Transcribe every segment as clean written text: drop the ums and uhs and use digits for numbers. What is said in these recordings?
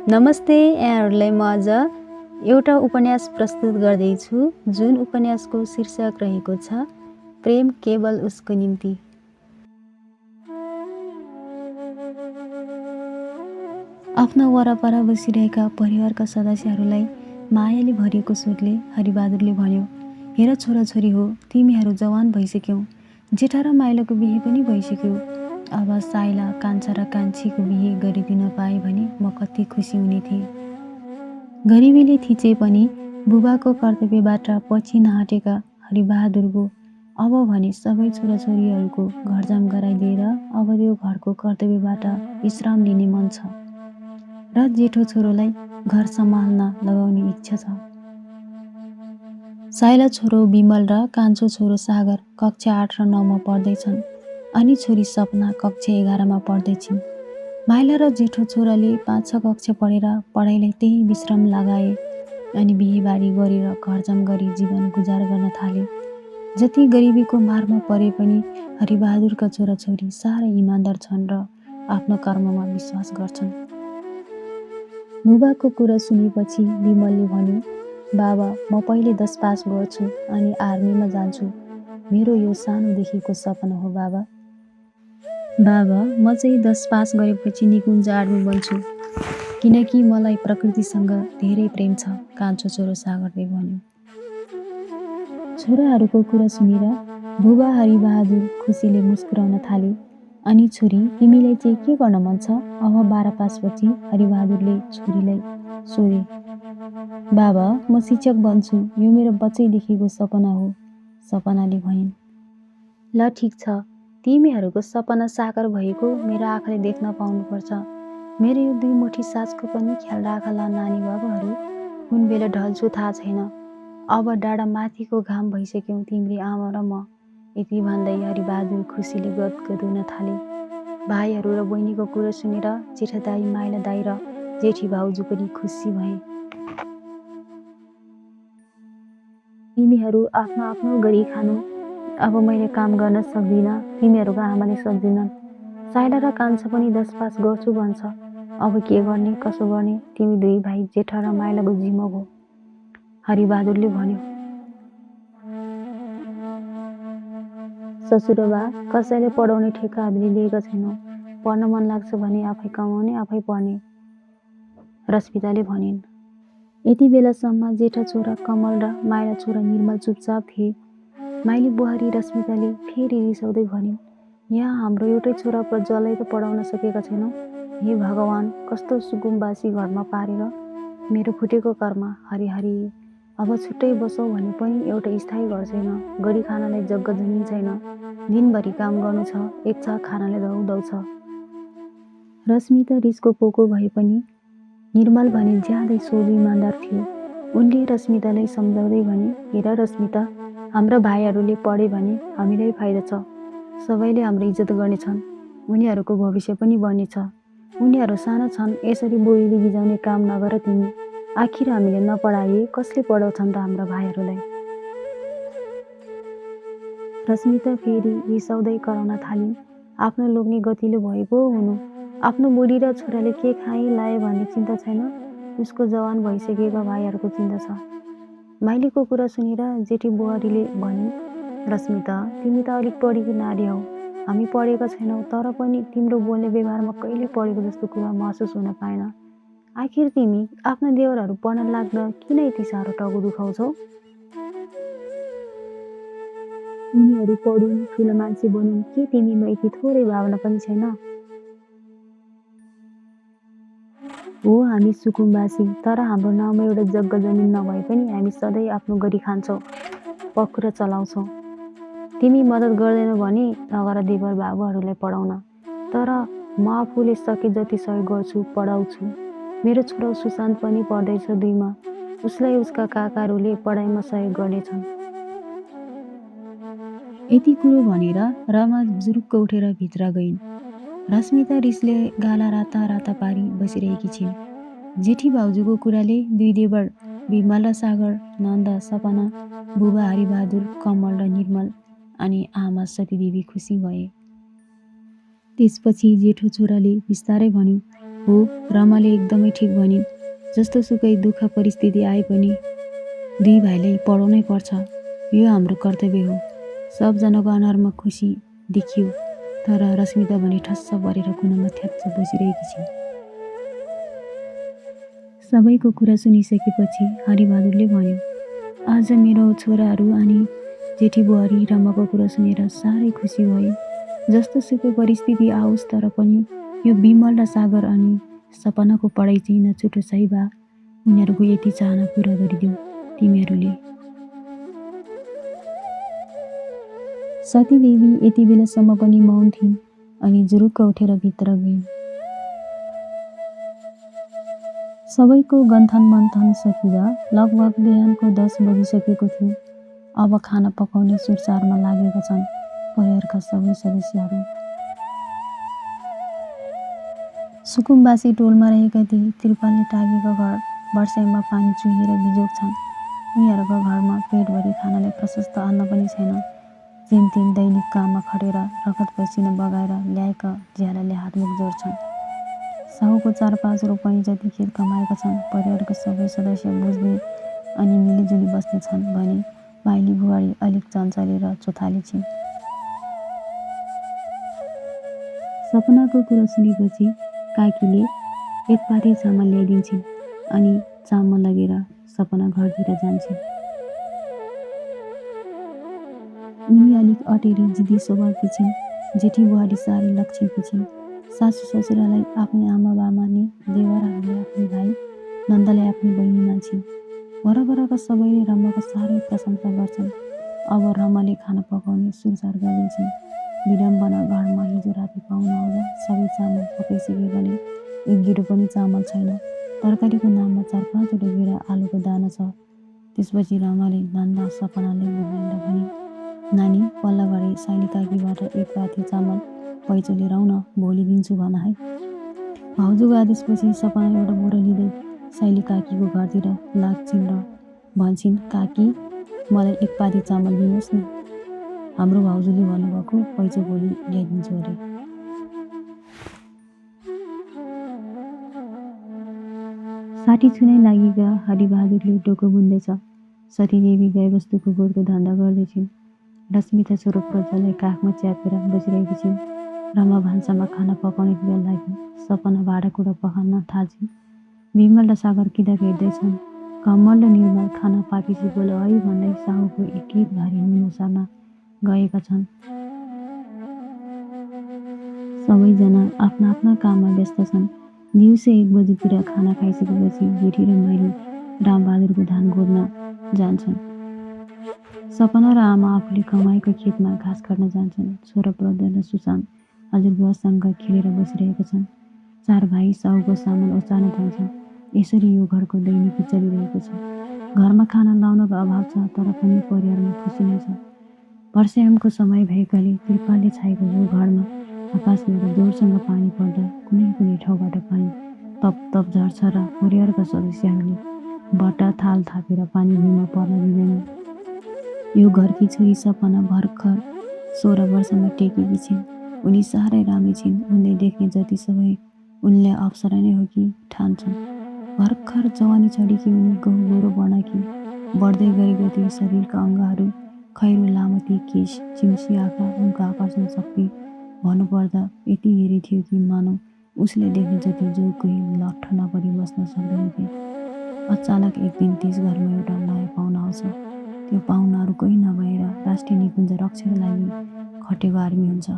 नमस्ते, यहाँहरूलाई म आज एउटा उपन्यास प्रस्तुत गर्दैछु जुन उपन्यासको शीर्षक रहेको छ प्रेम केवल उसको निम्ति। आफ्ना वरपर बसिरहेका परिवारका सदस्यहरूलाई मायाले भरिएको स्वरले हरिबहादुरले भन्यो, हेर छोराछोरी हो, तिमीहरू जवान भइसक्यौ, जेठा र माइलोको बिहे पनि भइसक्यो। अब साइला, कान्छा र कान्छीको बिहे गरिदिन पाए भने म कति खुसी हुने थिएँ। गरिबीले थिचे पनि बुबाको कर्तव्यबाट पछि नहटेका हरिबहादुरको अब भने सबै छोराछोरीहरूको घरजाम गराइदिएर अब त्यो घरको कर्तव्यबाट विश्राम लिने मन छ र जेठो छोरोलाई घर सम्हाल्न लगाउने इच्छा छ। साइला छोरो विमल र कान्छो छोरो सागर कक्षा 8 र 9 मा पढ्दैछन् अनि छोरी सपना कक्षा 11 मा पढ्दैछिन्। माइला र जेठो छोराले 5-6 कक्षा पढेर पढाइलाई त्यही विश्राम लगाए अनि बिहेबारी गरेर घरजाम गरी जीवन गुजार गर्न थाले। जति गरिबीको मारमा परे पनि हरिबहादुरका छोराछोरी साह्रै इमान्दार छन् र आफ्नो कर्ममा विश्वास गर्छन्। बुबाको कुरा सुनेपछि विमलले भन्यो, बाबा म पहिले 10 पास गर्छु अनि आर्मीमा जान्छु। मेरो यो सानोदेखिको सपना हो बाबा। बाबा म चाहिँ 10 पास गरेपछि निकुञ्ज आर्मी बन्छु किनकि मलाई प्रकृतिसँग धेरै प्रेम छ, कान्छो छोरो सागरले भन्यो। छोराहरूको कुरा सुनेर बुबा हरिबहादुर खुसीले मुस्कुराउन थाले। अनि छोरी तिमीलाई चाहिँ के गर्न मन छ? अब 12 पासपछि हरिबहादुरले छोरीलाई सोधे। बाबा म शिक्षक बन्छु, यो मेरो बच्चैदेखिको सपना हो, सपनाले भनिन्। ल ठिक छ, तिमीहरूको सपना साकार भएको मेरो आँखाले देख्न पाउनुपर्छ। मेरो यो 2 मुठी सासको पनि ख्याल राख ल नानी बाबुहरू, कुन बेला ढल्छु थाहा छैन। अब डाँडा माथिको घाम भइसक्यौँ तिम्री आमा र म। यति भन्दै हरिबहादुर खुसीले गदगद हुन थाले। भाइहरू र बहिनीको कुरा सुनेर जेठा दाई, माइला दाई र जेठी भाउजू पनि खुसी भए। तिमीहरू आफ्नो आफ्नो गरी खानु, अब मैले काम गर्न सक्दिनँ, तिमीहरूको आमाले सक्दिनन्। साइला र कान्छा पनि 10 पास गर्छु भन्छ। अब के गर्ने कसो गर्ने, तिमी 2 भाइ जेठा र माइलाको जिम्मा हो, हरिबहादुरले भन्यो। ससुरबा कसैले पढाउने ठेक्का हामीले लिएका छैनौँ, पढ्न मन लाग्छ भने आफै कमाउने आफै पढ्ने, रश्मिताले भनिन्। यति बेलासम्म जेठा छोरा कमल र माइला छोरा निर्मल चुपचाप थिए। माइली बुहारी रश्मिताले फेरि रिसाउँदै भनिन्, यहाँ हाम्रो एउटै छोरा प्रज्वललाई त पढाउन सकेका छैनौँ। हे भगवान, कस्तो सुकुम्बासी घरमा पारेर मेरो फुटेको कर्म। हरिहरि, अब छुट्टै बसौँ भने पनि एउटा स्थायी घर छैन, गरी खानलाई जग्गा जमिन छैन, दिनभरि काम गर्नु छ, एक छ खानाले दौडौ छ। रश्मिता रिसको पोको भए पनि निर्मल भने ज्यादै सोझो इमान्दार थियो। उनले रश्मितालाई सम्झाउँदै भने, हेर रश्मिता, हाम्रा भाइहरूले पढे भने हामीलाई फाइदा छ, सबैले हाम्रो इज्जत गर्नेछन्, उनीहरूको भविष्य पनि बन्नेछ। उनीहरू साना छन्, यसरी बोलीले बिजाउने काम नगर तिमी। आखिर हामीले नपढाए कसले पढाउँछन् त हाम्रा भाइहरूलाई। रश्मिता फेरि रिसाउँदै कराउन थालिन्। आफ्नो लोग्ने गतिलो भएको हुनु, आफ्नो बुढी र छोराले के खाए लाए भन्ने चिन्ता छैन, उसको जवान भइसकेका भाइहरूको चिन्ता छ। माइलीको कुरा सुनेर जेठी बुहारीले भनिन्, रश्मिता तिमी त अलिक पढेकी नारी हौ, हामी पढेका छैनौँ, तर पनि तिम्रो बोल्ने व्यवहारमा कहिले पढेको जस्तो कुरा महसुस हुन पाएन। आखिर तिमी आफ्ना देवरहरू पढ्न लाग्दा किन यति साह्रो टाउको दुखाउँछौ? उनीहरू पढुन्, ठुलो मान्छे बनुन्, के तिमीमा यति थोरै भावना पनि छैन? हो हामी सुकुम्बासी, तर हाम्रो नाउँमा एउटा जग्गा जमिन नभए पनि हामी सधैँ आफ्नो गरी खान्छौँ, पखुरा चलाउँछौँ। तिमी मद्दत गर्दैनौ भने नगर देवर बाबुहरूलाई पढाउन, तर म आफूले सके जति सहयोग गर्छु, पढाउँछु। मेरो छोरा सुशान्त पनि पढ्दैछ 2 मा, उसलाई उसका काकाहरूले पढाइमा सहयोग गर्नेछन्। यति कुरो भनेर रमा जुरुक्क उठेर भित्र गइन्। रश्मिता रिसले गाला राता राता पारी बसिरहेकी छिन्। जेठी भाउजूको कुराले 2 देवर विमल र सागर, नन्द, सपना, बुबा हरिबहादुर, कमल र निर्मल अनि आमा सतीदेवी खुसी भए। त्यसपछि जेठो छोराले बिस्तारै भन्यो, हो, रमाले एकदमै ठिक भनिन्। जस्तो सुकै दुःख परिस्थिति आए पनि दुई भाइलाई पढाउनै पर्छ। यो हाम्रो कर्तव्य हो। सबजनाको अनुहारमा खुसी देखियो, तर रश्मिता भने ठस्स परेर कुनामा थ्याच्च बसिरहेकी छिन्। सबैको कुरा सुनिसकेपछि हरिबहादुरले भन्यो, आज मेरो छोराहरू अनि जेठी बुहारी रमाको कुरा सुनेर साह्रै खुसी भए। जस्तो सुकै परिस्थिति आओस् तर पनि यो बिमल र सागर अनि सपनाको पढाइ चाहिँ नछुटोस् है बा। उनीहरूको यति चाहना पुरा गरिदेऊ तिमीहरूले। सतीदेवी यति बेलासम्म पनि मौन थिइन् अनि जुरुक्क उठेर भित्र गइन्। सबैको गन्थन मन्थन सकिँदा लगभग बिहानको 10 बजिसकेको थियो। अब खाना पकाउने सुरसारमा लागेका छन् परिवारका सबै सदस्यहरू। सुकुम्बासी टोलमा रहेका ती त्रिपालले टाँगेको घर वर्षायाममा पानी चुहिएर बिजोग छन्। उनीहरूको घरमा पेटभरि खानाले प्रशस्त अन्न पनि छैन। जेनतेन दैनिक काममा खटेर रगत पसिना बगाएर ल्याएका झ्यालाले हातमुख जोड्छन्। साहुको 4-5 रोपनी जति खेत कमाएका छन्। परिवारका सबै सदस्य बुझ्दै अनि मिलिजुली बस्ने छन् भने माइली बुहारी अलिक चञ्चले र चोथाली छिन्। सपनाको कुरा सुनेपछि काकीले एक पाथी चामल ल्याइदिन्छन् अनि चामल लगेर सपना घरतिर जान्छन्। उनी अलिक अटेरी जिद्दी स्वभावकी छिन्। जेठी बुहारी साह्रै लक्षणकी छिन्। सासू ससुरालाई आफ्नै आमा बा मान्ने, देवरहरूले आफ्नै भाइ, नन्दलाई आफ्नै बहिनी मान्छन्। वरपरका सबैले रमाको साह्रै प्रशंसा गर्छन्। अब रमाले खाना पकाउने सुरसार गरिन्छन्। विडम्बना घरमा हिजो राति पाहुना आउँदा सबै चामल पकाइसकेकाले एक गिडो पनि चामल छैन। तरकारीको नाममा 4-5 वटा गिडा आलुको दाना छ। त्यसपछि रमाले नन्दा सपनालाई बोलाएर भने, नानी पल्ला घरे साइली काकीबाट एक पाथी चामल पैँचो लिएर आउन, भोलि दिन्छु भन है। भाउजूको आदेशपछि सपना एउटा बोरा लिँदै साइली काकीको घरतिर लाग्छिन् र भन्छन्, काकी मलाई एक पाथी चामल दिनुहोस् न। हाम्रो भाउजूले भन्नुभएको पैँचो भोलि ल्याइदिन्छु अरे। साठी छुनै लागेका हरिबहादुरले डोको बुन्दैछ। सतीदेवी गाईबस्तुको गोठको धन्दा गर्दैछिन्। रश्मिता छोरो प्रज्वललाई काखमा च्यापेर बसिरहेकी छिन्। रमा भान्सामा खाना पकाउनेतिर लागि। सपना भाँडाकुँडा पखाल्न थाल्छिन्। बिमल र सागर किताब हेर्दैछन्। कमल र निर्मल खाना पाकेपछि बोल है भन्दै साहुको एक भारी नुन ओसार्न गएका छन्। सबैजना आफ्ना आफ्ना काममा व्यस्त छन्। दिउँसो 1 बजीतिर खाना खाइसकेपछि जेठी र माइली रामबहादुरको धान गोड्न जान्छन्। सपना र आमा आफूले कमाएको खेतमा घाँस काट्न जान्छन्। छोरा प्रज्वल र सुशान्त हजुरबुवासँग खेलेर बसिरहेका छन्। 4 भाइ साहुको सामान ओसार्न जान्छन्। यसरी यो घरको दैनिकी चलिरहेको छ। घरमा खाना लाउनको अभाव छ तर पनि परिवारमा खुसी नै छ। वर्षायामको समय भएकाले त्रिपालले छाएको यो घरमा आकाशबाट जोडसँग पानी पर्दा कुनै पनि ठाउँबाट पानी तप तप झर्छ र परिवारका सदस्यहरूले बट्टा थाल थापेर पानी भुइँमा पर्न दिँदैनन्। यो घरकी छोरी सपना भर्खर 16 वर्षमा टेकेकी छिन्। उनी साह्रै राम्री छिन्। उनले देख्ने जति सबै उनले अप्सरा नै हो कि ठान्छन्। भर्खर जवानी चढेकी उनी गहुँ गोरो वर्णकी। बढ्दै गरेको ती शरीरका अङ्गहरू, खैरो लामो ती केश, चिम्सी आँखा, उनको आकर्षण शक्ति भन्नुपर्दा यति हेरी थियो कि मानौ उसले देख्ने जति जो कोही लट्ठ नपरी बस्न सक्दैनथे। अचानक एक दिन त्यस घरमा एउटा नयाँ पाहुना आउँछ। त्यो पाहुनाहरू कोही नभएर राष्ट्रिय निकुञ्ज रक्षाका लागि खटेको आर्मी हुन्छ।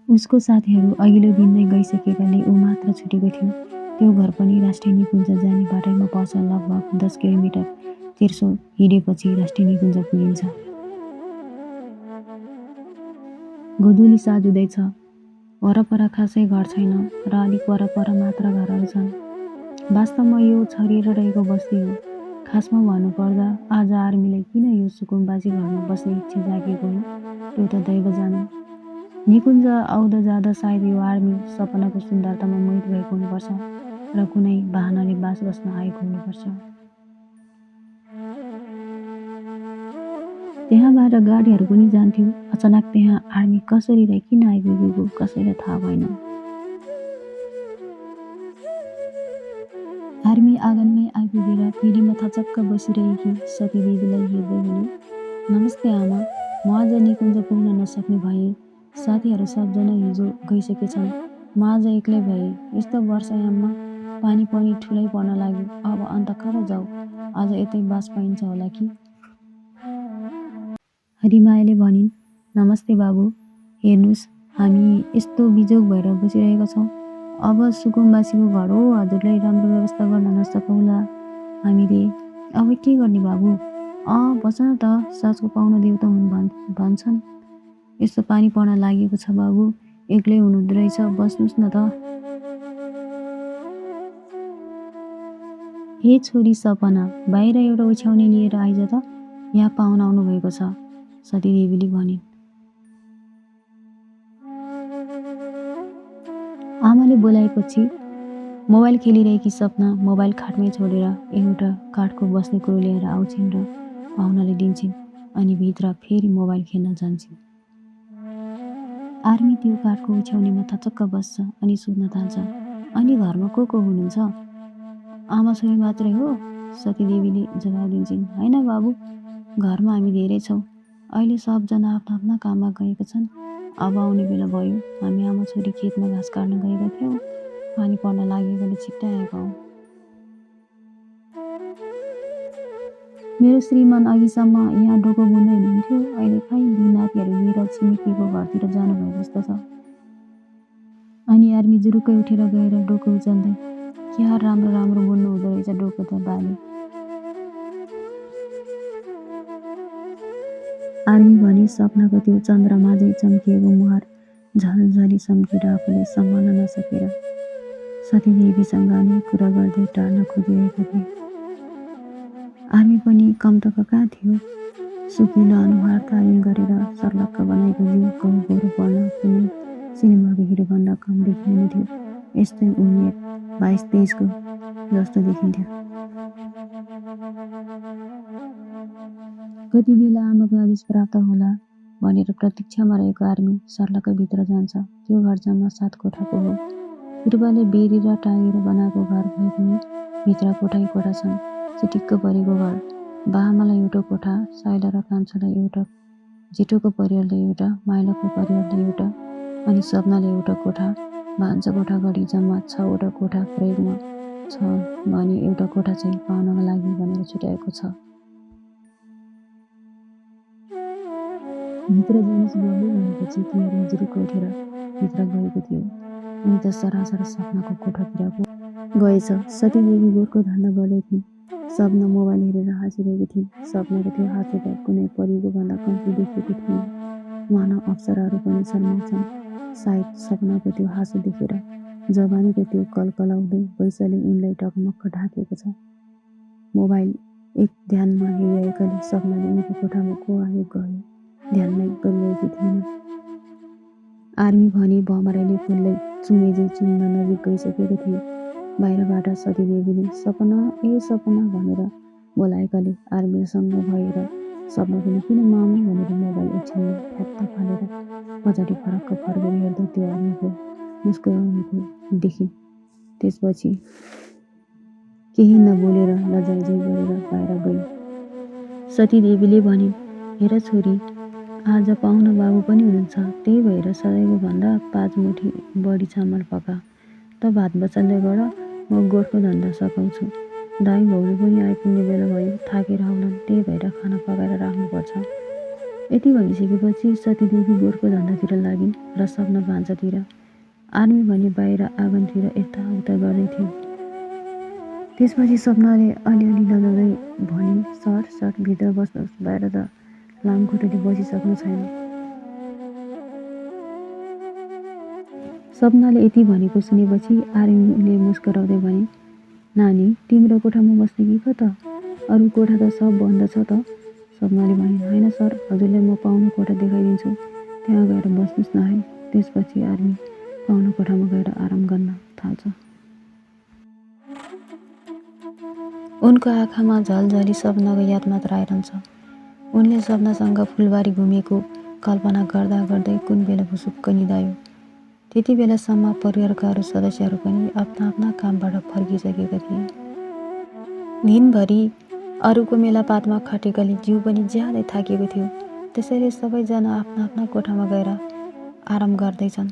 उसको साथीहरू अघिल्लो दिन नै गइसकेकाले ऊ मात्र छुटेको थियो। त्यो घर पनि राष्ट्रिय निकुञ्ज जाने बाटैमा पर्छ। लगभग 10 किलोमिटर तेर्सो हिँडेपछि राष्ट्रिय निकुञ्ज पुगिन्छ। गोधुली साँझ हुँदैछ। वरपर खासै घर छैन र अलिक वरपर मात्र घरहरू छन्। वास्तवमा यो छरिएर रहेको बस्ती हो। खासमा भन्नुपर्दा आज आर्मीलाई किन यो सुकुम्बासी घरमा बस्ने इच्छा जागेको हो त्यो त दैव जाने। निकुञ्ज आउँदा जाँदा सायद यो आर्मी सपनाको सुन्दरतामा मोहित भएको हुनुपर्छ र कुनै बहानाले बास बस्न आएको हुनुपर्छ। त्यहाँबाट गाडीहरू पनि जान्थ्यो। अचानक त्यहाँ आर्मी कसरी र किन आइपुगेको कसैलाई थाहा भएन। आर्मी आँगनमै आइपुगेर पिँढीमा थचक्क बसिरहेकी सतीदेवीलाई हेर्दै भने, नमस्ते आमा, म आज निकुञ्ज पुग्न नसक्ने भएँ। साथीहरू सबजना हिजो गइसकेछन्। म आज एक्लै भएँ। यस्तो वर्षायाममा पानी पनि ठुलै पर्न लाग्यो। अब अन्त कता जाऊ? आज यतै बास पाइन्छ होला कि? हरिमायाले भनिन्, नमस्ते बाबु, हेर्नुहोस् हामी यस्तो बिजोग भएर बसिरहेका छौँ। अब सुकुम्बासीको घर हो, हजुरलाई राम्रो व्यवस्था गर्न नसकौँला हामीले। अब के गर्ने बाबु? बस न त, साँझको पाहुना देउता हुन् भन्छन्। यस्तो पानी पर्न लागेको छ बाबु, एक्लै हुनुहुँदो रहेछ, बस्नुहोस् न त। हे छोरी सपना, बाहिर एउटा ओछ्याउने लिएर आइज त, यहाँ पाहुना आउनु भएको छ, सतीदेवीले भनिन्। आमाले बोलाएपछि मोबाइल खेलिरहेकी सपना मोबाइल खाटमै छोडेर एउटा काठको बस्ने कुरो लिएर आउँछिन् र पाहुनाले दिन्छिन्, अनि भित्र फेरि मोबाइल खेल्न जान्छन्। आर्मी त्यो काठको ओछ्याउनेमा थचक्क बस्छ अनि सोध्न थाल्छ, अनि घरमा को हुनुहुन्छ? आमा छोरी मात्रै हो? सतीदेवीले जवाब दिन्छन्, होइन बाबु, घरमा हामी धेरै छौँ। अहिले सबजना आफ्ना आफ्ना काममा गएका छन्। अब आउने बेला भयो। हामी आमा छोरी खेतमा घाँस काट्न गएका थियौँ। पानी पर्न लागेकोले छिट्टै आएका हौँ। मेरो श्रीमान अघिसम्म यहाँ डोको बुन्दै हुनुहुन्थ्यो। अहिले खै दुई नातिहरू लिएर छिमेकीको घरतिर जानुभयो जस्तो छ। अनि आर्मी जुरुक्कै उठेर गएर डोको उचाल्दै, क्या राम्रो राम्रो बुन्नु हुँदो रहेछ डोको त बाले। आर्मी भने सपनाको त्यो चन्द्रमा झै चम्किएको मुहार झलझली सम्झेर आफूलाई सम्हाल्न नसकेर सतीदेवीसँग अनेक कुरा गर्दै टार्न खोजिरहेको थिए। आर्मी पनि कम त कहाँ थियो। सुकिलो अनुहार तालिम गरेर सर्लक्क बनाएको जिउ गाउँ गोरो पर्न कुनै सिनेमाको हिरोभन्दा कम देखिँदैन थियो। यस्तै उमेर 22-23 को जस्तो देखिन्थ्यो। कति बेला आमाको आदेश प्राप्त होला भनेर प्रतीक्षामा रहेको आर्मी सर्लक्क भित्र जान्छ। त्यो घर जम्मा 7 कोठाको हो। पूर्वले बेरेर टाँगेर बनाएको घर भए पनि भित्र कोठा छन्। चिटिक्क परेको घर। बाआमालाई एउटा कोठा, साइला र कान्छोलाई एउटा, जेठोको परिवारलाई एउटा, माइलोको परिवारलाई एउटा, अनि सपनाले एउटा कोठा। भान्सा कोठा गरी जम्मा 6वटा कोठा प्रयोगमा छ भने एउटा कोठा चाहिँ पाहुनाका लागि भनेर छुट्याएको छ। भित्र जानुहोस् बाबु भनेपछि तिनीहरू जुरुक्क उठेर भित्र गएको थियो। उनी त सरासर सपनाको कोठातिर पो गएछ। सतीदेवी गोठको धन्दा गर्दै थिइन्। सपना मोबाइल हेरेर हाँसिरहेकी थिइन्। सपनाको त्यो हाँसो त कुनै परीको भन्दा कम्ती देखिएको थिएन। मानव अप्सराहरू पनि शर्माउँछन् सायद सपनाको त्यो हाँसो देखेर। जवानीको त्यो कलकलाउँदो वैशाली उनलाई टकमक्क ढाकेको छ। मोबाइल एक ध्यानमा हेरिरहेकाले सपनाले उनको कोठामा को आयो गयो ध्यानै गरिरहेकी थिइन्। आर्मी भने भमराले फुललाई चुमेझै चुम्न नजिक गइसकेको थियो। बाहिरबाट सतीदेवीले सपना ए सपना भनेर बोलाएकाले आर्मीसँग भएर सपना पनि किन मामा भनेर मोबाइल ओछ्याउन फ्यात्त फालेर पछाडि फरक्क फर्केर हेर्दा त्यो आर्मीको मुस्कुराएको देखिन्। त्यसपछि केही नबोलेर लजाइँझै गरेर बाहिर गई। सतीदेवीले भनिन्, हेर छोरी, आज पाहुना बाबु पनि हुनुहुन्छ। त्यही भएर सधैँको भन्दा 5 मुठी बढी चामल पका। त भात बचाल्दै गर, म गोठको धन्दा सघाउँछु। दाइ भाउजू पनि आइपुग्ने बेला भयो, थाकेर आउलान्, त्यही भएर खाना पकाएर राख्नुपर्छ। यति भनिसकेपछि सतीदेवी गोठको धन्दातिर लागिन् र सपना भान्सातिर। आर्मी भने बाहिर आँगनतिर यताउता गर्दै थियो। त्यसपछि सपनाले अलिअलि लजाउँदै भनिन्, सट भित्र बस्नुहोस्, बाहिर त लामखुट्टेले बसिसक्नु छैन। सपनाले यति भनेको सुनेपछि आर्मीले मुस्कुराउँदै भने, नानी, तिम्रो कोठामा बस्ने कि कता? अरू कोठा त सब बन्द छ त। सपनाले भनिन्, होइन सर, हजुरलाई म पाहुना कोठा देखाइदिन्छु, त्यहाँ गएर बस्नुहोस् न है। त्यसपछि आर्मी पाहुना कोठामा गएर आराम गर्न थाल्छ। उनको आँखामा झलझली सपनाको याद मात्र आइरहन्छ। उनले सपनासँग फुलबारी घुमेको कल्पना गर्दा गर्दै कुन बेला भुसुक्क निदायो। त्यति बेलासम्म परिवारका अरू सदस्यहरू पनि आफ्ना आफ्ना कामबाट फर्किसकेका थिए। दिनभरि अरूको मेलापातमा खटेकाले जिउ पनि ज्यादै थाकिएको थियो। त्यसैले सबैजना आफ्ना आफ्ना कोठामा गएर आराम गर्दैछन्।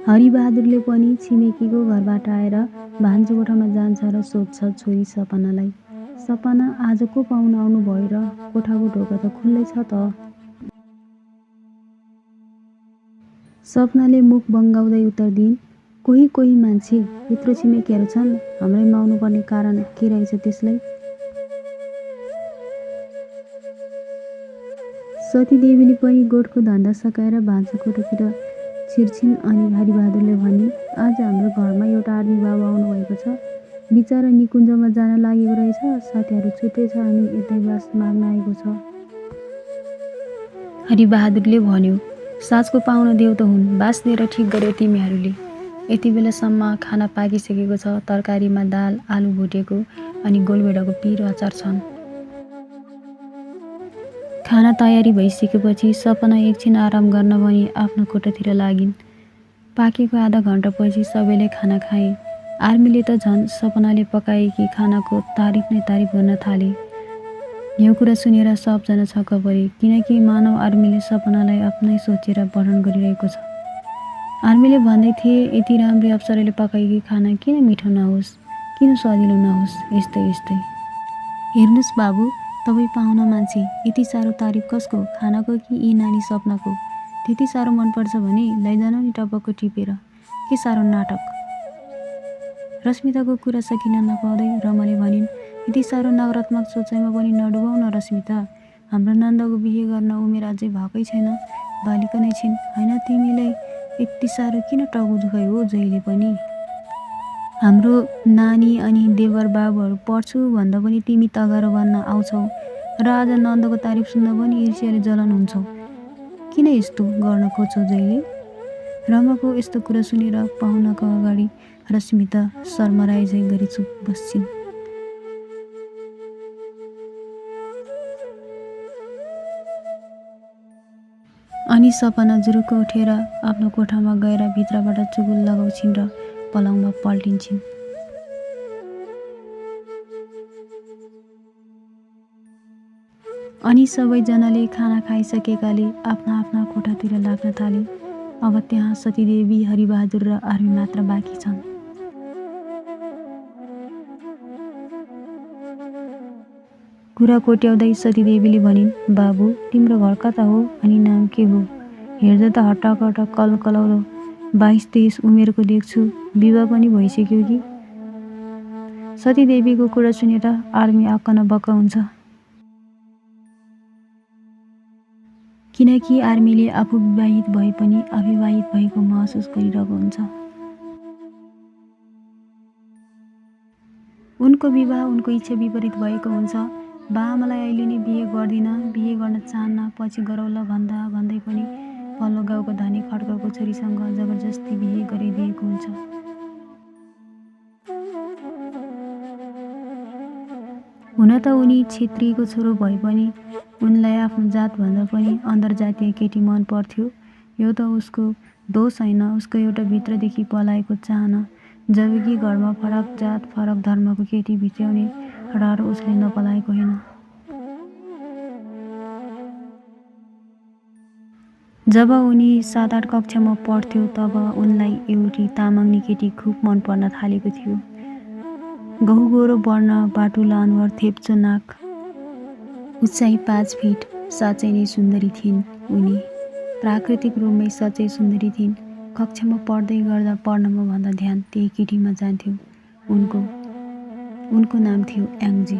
हरिबहादुरले पनि छिमेकीको घरबाट आएर भान्जी कोठामा जान्छ र सोध्छ छोरी सपनालाई, सपना आज को पाहुना आउनु भयो र कोठाको ढोका त खुल्लै छ त। सपनाले मुख बङ्गाउँदै उत्तर दिइन्, कोही कोही मान्छे यत्रो छिमेकीहरू छन्, हाम्रैमा आउनुपर्ने कारण के रहेछ त्यसलाई। सतीदेवीले पनि गोठको धन्दा सकाएर भान्सा कोठातिर छिर्छिन् अनि हरिबहादुरले भनिन्, आज हाम्रो घरमा एउटा आर्मी बाबु आउनुभएको छ। बिचरा निकुञ्जमा जान लागेको रहेछ, साथीहरू छुट्टै छ अनि यतै बास माग्न आएको छ। हरिबहादुरले भन्यो, साँझको पाहुना देउ त हुन्, बास दिएर ठिक गर्यो तिमीहरूले। यति बेलासम्म खाना पाकिसकेको छ। तरकारीमा दाल, आलु भुटेको अनि गोलभेडाको पिरो अचार छन्। खाना तयारी भइसकेपछि सपना एकछिन आराम गर्न भनी आफ्नो कोठातिर लागिन्। पाकेको आधा घन्टापछि सबैले खाना खाए। आर्मीले त झन् सपनाले पकाएकी खानाको तारिफ नै तारिफ गर्न थाले। यो कुरा सुनेर सबजना छक्क परे, किनकि मानव आर्मीले सपनालाई आफ्नै सोचेर वर्णन गरिरहेको छ। आर्मीले भन्दै थिए, यति राम्री अप्सराले पकाएकी खाना किन मिठो नहोस्, किन स्वादिलो नहोस्, यस्तै यस्तै। हेर्नुहोस् बाबु, तपाईँ पाहुना मान्छे, यति साह्रो तारिफ कसको, खानाको कि यी नानी सपनाको? त्यति साह्रो मनपर्छ भने लैजानु नि टपक्क टिपेर, के साह्रो नाटक। रश्मिताको कुरा सकिन नपाउँदै रमाले भनिन्, यति साह्रो नकारात्मक सोचाइमा पनि नडुबाउ न रश्मिता, हाम्रो नन्दको बिहे गर्न उमेर अझै भएकै छैन, बालिका नै छिन्, होइन तिमीलाई यति साह्रो किन टाउको दुखाइ हो जहिले पनि। हाम्रो नानी अनि देवर बाबुहरू पढ्छु भन्दा पनि तिमी तगारो बन्न आउँछौ र आज नन्दको तारिफ सुन्दा पनि ईर्ष्याले जलन हुन्छौ, किन यस्तो गर्न खोज्छौ जहिले। रमाको यस्तो कुरा सुनेर पाहुनाको अगाडि रश्मिता शर्मराए झै गरी चुप बस्छिन्। अनि सपना जुरुक्क उठेर आफ्नो कोठामा गएर भित्रबाट चुगुल लगाउँछिन् र पलङमा पल्टिन्छिन्। अनि सबैजनाले खाना खाइसकेकाले आफ्ना आफ्ना कोठातिर लाग्न थाले। अब त्यहाँ सतीदेवी, हरिबहादुर र आर्मी मात्र बाँकी छन्। कुरा कोट्याउँदै सतीदेवीले भनिन्, बाबु तिम्रो घर कता हो अनि नाम के हो? हेर्दा त हट्टाकट्टा कलकलाउँदो 22-23 उमेरको देख्छु, विवाह पनि भइसक्यो कि? सतीदेवीको कुरा सुनेर आर्मी अक्क न बक्क हुन्छ। किनकि आर्मीले आफू विवाहित भए पनि अविवाहित भएको महसुस गरिरहेको हुन्छ। उनको विवाह उनको इच्छा विपरीत भएको हुन्छ। बाआमालाई अहिले नै बिहे गर्दिन, बिहे गर्न चाहन्न, पछि गरौला भन्दा भन्दै पनि पल्लो गाउँको धनी खड्काको छोरीसँग जबरजस्ती बिहे गरिदिएको हुन्छ। हुन त उनी छेत्रीको छोरो भए पनि उनलाई आफ्नो जातभन्दा पनि अन्तर्जातीय केटी मन पर्थ्यो। यो त उसको दोष होइन, उसको एउटा भित्रदेखि पलाएको चाहना। जबकि घरमा फरक जात फरक धर्मको केटी भित्र्याउने डर उसले नपलाएको होइन। जब उनी 7-8 कक्षामा पढ्थ्यो तब उनलाई एउटी तामाङ्नी केटी खुब मन पर्न थालेको थियो। गहुँगोरो वर्ण, बाटुला अनुहार, थेप्चो नाक, उचाइ 5 फिट, साँच्चै नै सुन्दरी थिइन् उनी। प्राकृतिक रूपमै साँच्चै सुन्दरी थिइन्। कक्षामा पढ्दै गर्दा पढ्नमा भन्दा ध्यान त्यही केटीमा जान्थ्यो। उनको नाम थियो याङजी।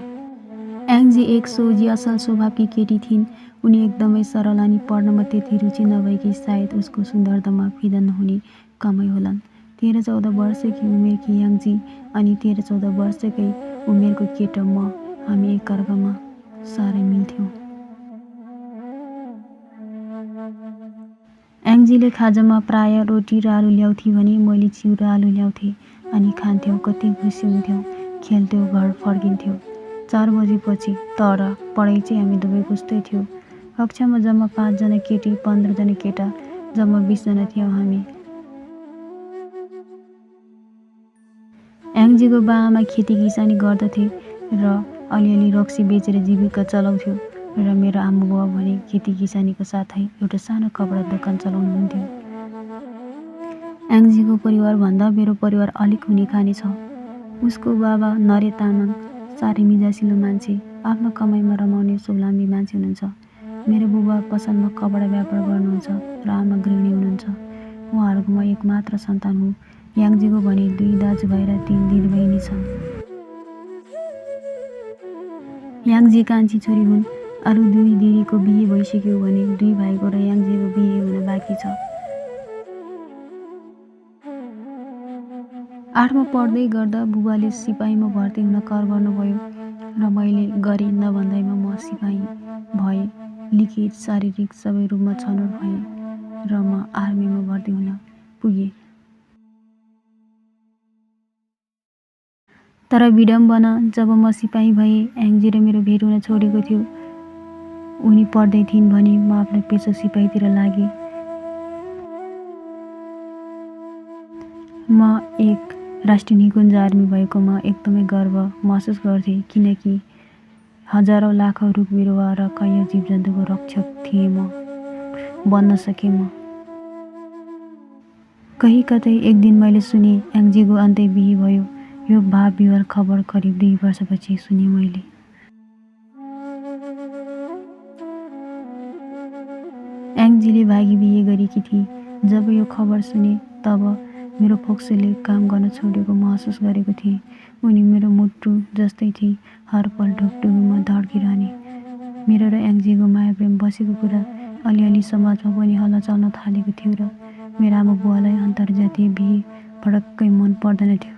याङजी एक सोझी असल स्वभावकी केटी थिइन्। उनी एकदमै सरल अनि पढ्नमा त्यति रुचि नभएकी सायद उसको सुन्दरतामा फिदा नहुने कमै होलान्। 13-14 वर्षकी उमेरकी याङजी अनि 13-14 वर्षकै उमेरको केटो म, हामी एकअर्कामा साह्रै मिल्थ्यौँ। याङजीले खाजामा प्राय रोटी र आलु ल्याउँथे भने मैले चिउरा आलु ल्याउँथे अनि खान्थ्यौँ। कति खुसी हुन्थ्यौँ, खेल्थ्यौँ, घर फर्किन्थ्यौँ। 4 बजेपछि। तर पढाइ चाहिँ हामी दुवैको उस्तै थियो। कक्षामा जम्मा 5 जना केटी 15 जना केटा, जम्मा 20 जना थियौँ हामी। याङजीको बाआमा खेती किसानी गर्दथे र अलिअलि रक्सी बेचेर जीविका चलाउँथ्यो र मेरो आमा बुवा भने खेती किसानीको साथै एउटा सानो कपडा दोकान चलाउनुहुन्थ्यो। याङजीको परिवारभन्दा मेरो परिवार अलिक हुने खाने छ। उसको बाबा नरे तामाङ साह्रै मिजासिलो मान्छे, आफ्नो कमाइमा रमाउने स्वावलम्बी मान्छे हुनुहुन्छ। मेरो बुबा पसलमा कपडा व्यापार गर्नुहुन्छ र आमा गृहिणी हुनुहुन्छ। उहाँहरूको म एकमात्र सन्तान हुँ। याङजीको भने 2 दाजुभाइ र 3 दिदीबहिनी छन्। याङजी कान्छी छोरी हुन्। अरू 2 दिदीको बिहे भइसक्यो भने 2 भाइको र याङजीको बिहे हुन बाँकी छ। 8मा पढ्दै गर्दा बुबाले सिपाहीमा भर्ती हुन कर गर्नुभयो र मैले गरेँ नभन्दैमा म सिपाही भएँ। लिखित शारीरिक सबै रूपमा छनौट भएँ र म आर्मीमा भर्ती हुन पुगेँ। तर विडम्बना, जब म सिपाही भएँ याङजी र मेरो भेट हुन छोडेको थियो। उनी पढ्दै थिइन् भने म आफ्नो पेसा सिपाहीतिर लागेँ। म एक राष्ट्रिय निकुञ्ज आर्मी भएकोमा एकदमै गर्व महसुस गर्थेँ, किनकि हजारौँ लाखौँ रुख बिरुवा र कैयौँ जीवजन्तुको रक्षक थिएँ म, बन्न सकेँ म। कहीँ कतै एक दिन मैले सुने याङजीको अन्तै बिहे भयो। यो भाव विवल खबर करिब 2 वर्षपछि सुने मैले। याङजीले भागी बिहे गरेकी थिए। जब यो खबर सुने तब मेरो फोक्सोले काम गर्न छोडेको महसुस गरेको थिएँ। उनी मेरो मुटु जस्तै थिए, हर पल ढुकढुकीमा धड्किरहने। मेरो र याङजीको माया प्रेम बसेको कुरा अलिअलि समाजमा पनि हल्ला चल्न थालेको थियो र मेरो आमा बुवालाई अन्तर्जातीय बिहे पटक्कै मन पर्दैन थियो।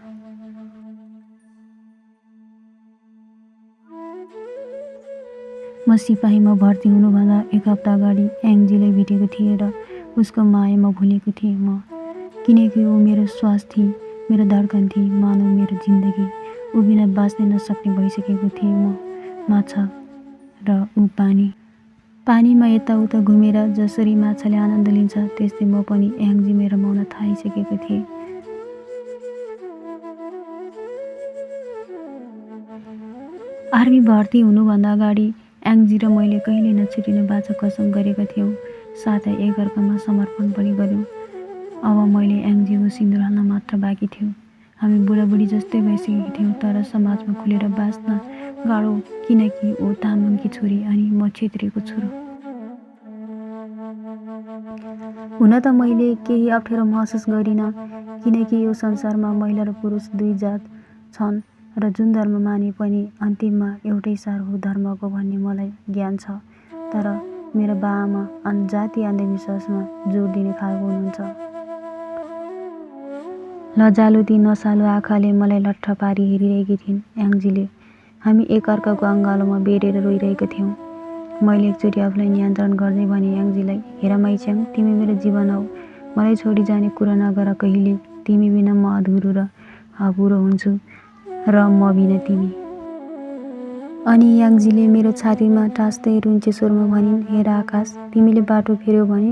म सिपाहीमा भर्ती हुनुभन्दा 1 हप्ता अगाडि याङजीलाई भेटेको थिएँ र उसको मायामा भुलेको थिएँ म, किनकि ऊ मेरो श्वास थिए, मेरो धड्कन थिए, मानौ मेरो जिन्दगी। ऊ बिना बाँच्नै नसक्ने भइसकेको थिएँ म। माछा र ऊ पानी। पानीमा यताउता घुमेर जसरी माछाले आनन्द लिन्छ त्यस्तै म पनि याङजीमै रमाउन थालिसकेको थिएँ। आर्मी भर्ती हुनुभन्दा अगाडि याङजी र मैले कहिल्यै नछुटिने बाचा कसम गरेका थियौँ। साथै एकअर्कामा समर्पण पनि गर्यौँ। अब मैले याङजीको सिन्दुर हाल्न मात्र बाँकी थियो। हामी बुढाबुढी जस्तै भइसकेका थियौँ, तर समाजमा खुलेर बाँच्न गाह्रो, किनकि ऊ तामाङकी छोरी अनि म क्षेत्रीको छोरो। हुन त मैले केही अप्ठ्यारो महसुस गरिनँ, किनकि यो संसारमा महिला र पुरुष 2 जात छन् र जुन धर्म माने पनि अन्तिममा एउटै सार हो धर्मको भन्ने मलाई ज्ञान छ। तर मेरो बाआमा जातीय अन्धविश्वासमा जोड दिने खालको हुनुहुन्छ। लजालु ती नसालु आँखाले मलाई लट्ठ पारी हेरिरहेकी थिइन् याङजीले। हामी एकअर्काको अँगालोमा बेरेर रोइरहेका थियौँ। मैले एकचोटि आफूलाई नियन्त्रण गर्दै भने याङजीलाई, हेर माइच्याङ, तिमी मेरो जीवन हौ, मलाई छोडी जाने कुरा नगर कहिले। तिमी बिना म अधुरो र अपुरो हुन्छु र म बिना तिमी। अनि याङजीले मेरो छातीमा टाँस्दै रुन्चे स्वरमा भनिन्, हेर आकाश, तिमीले बाटो फेर्यौ भने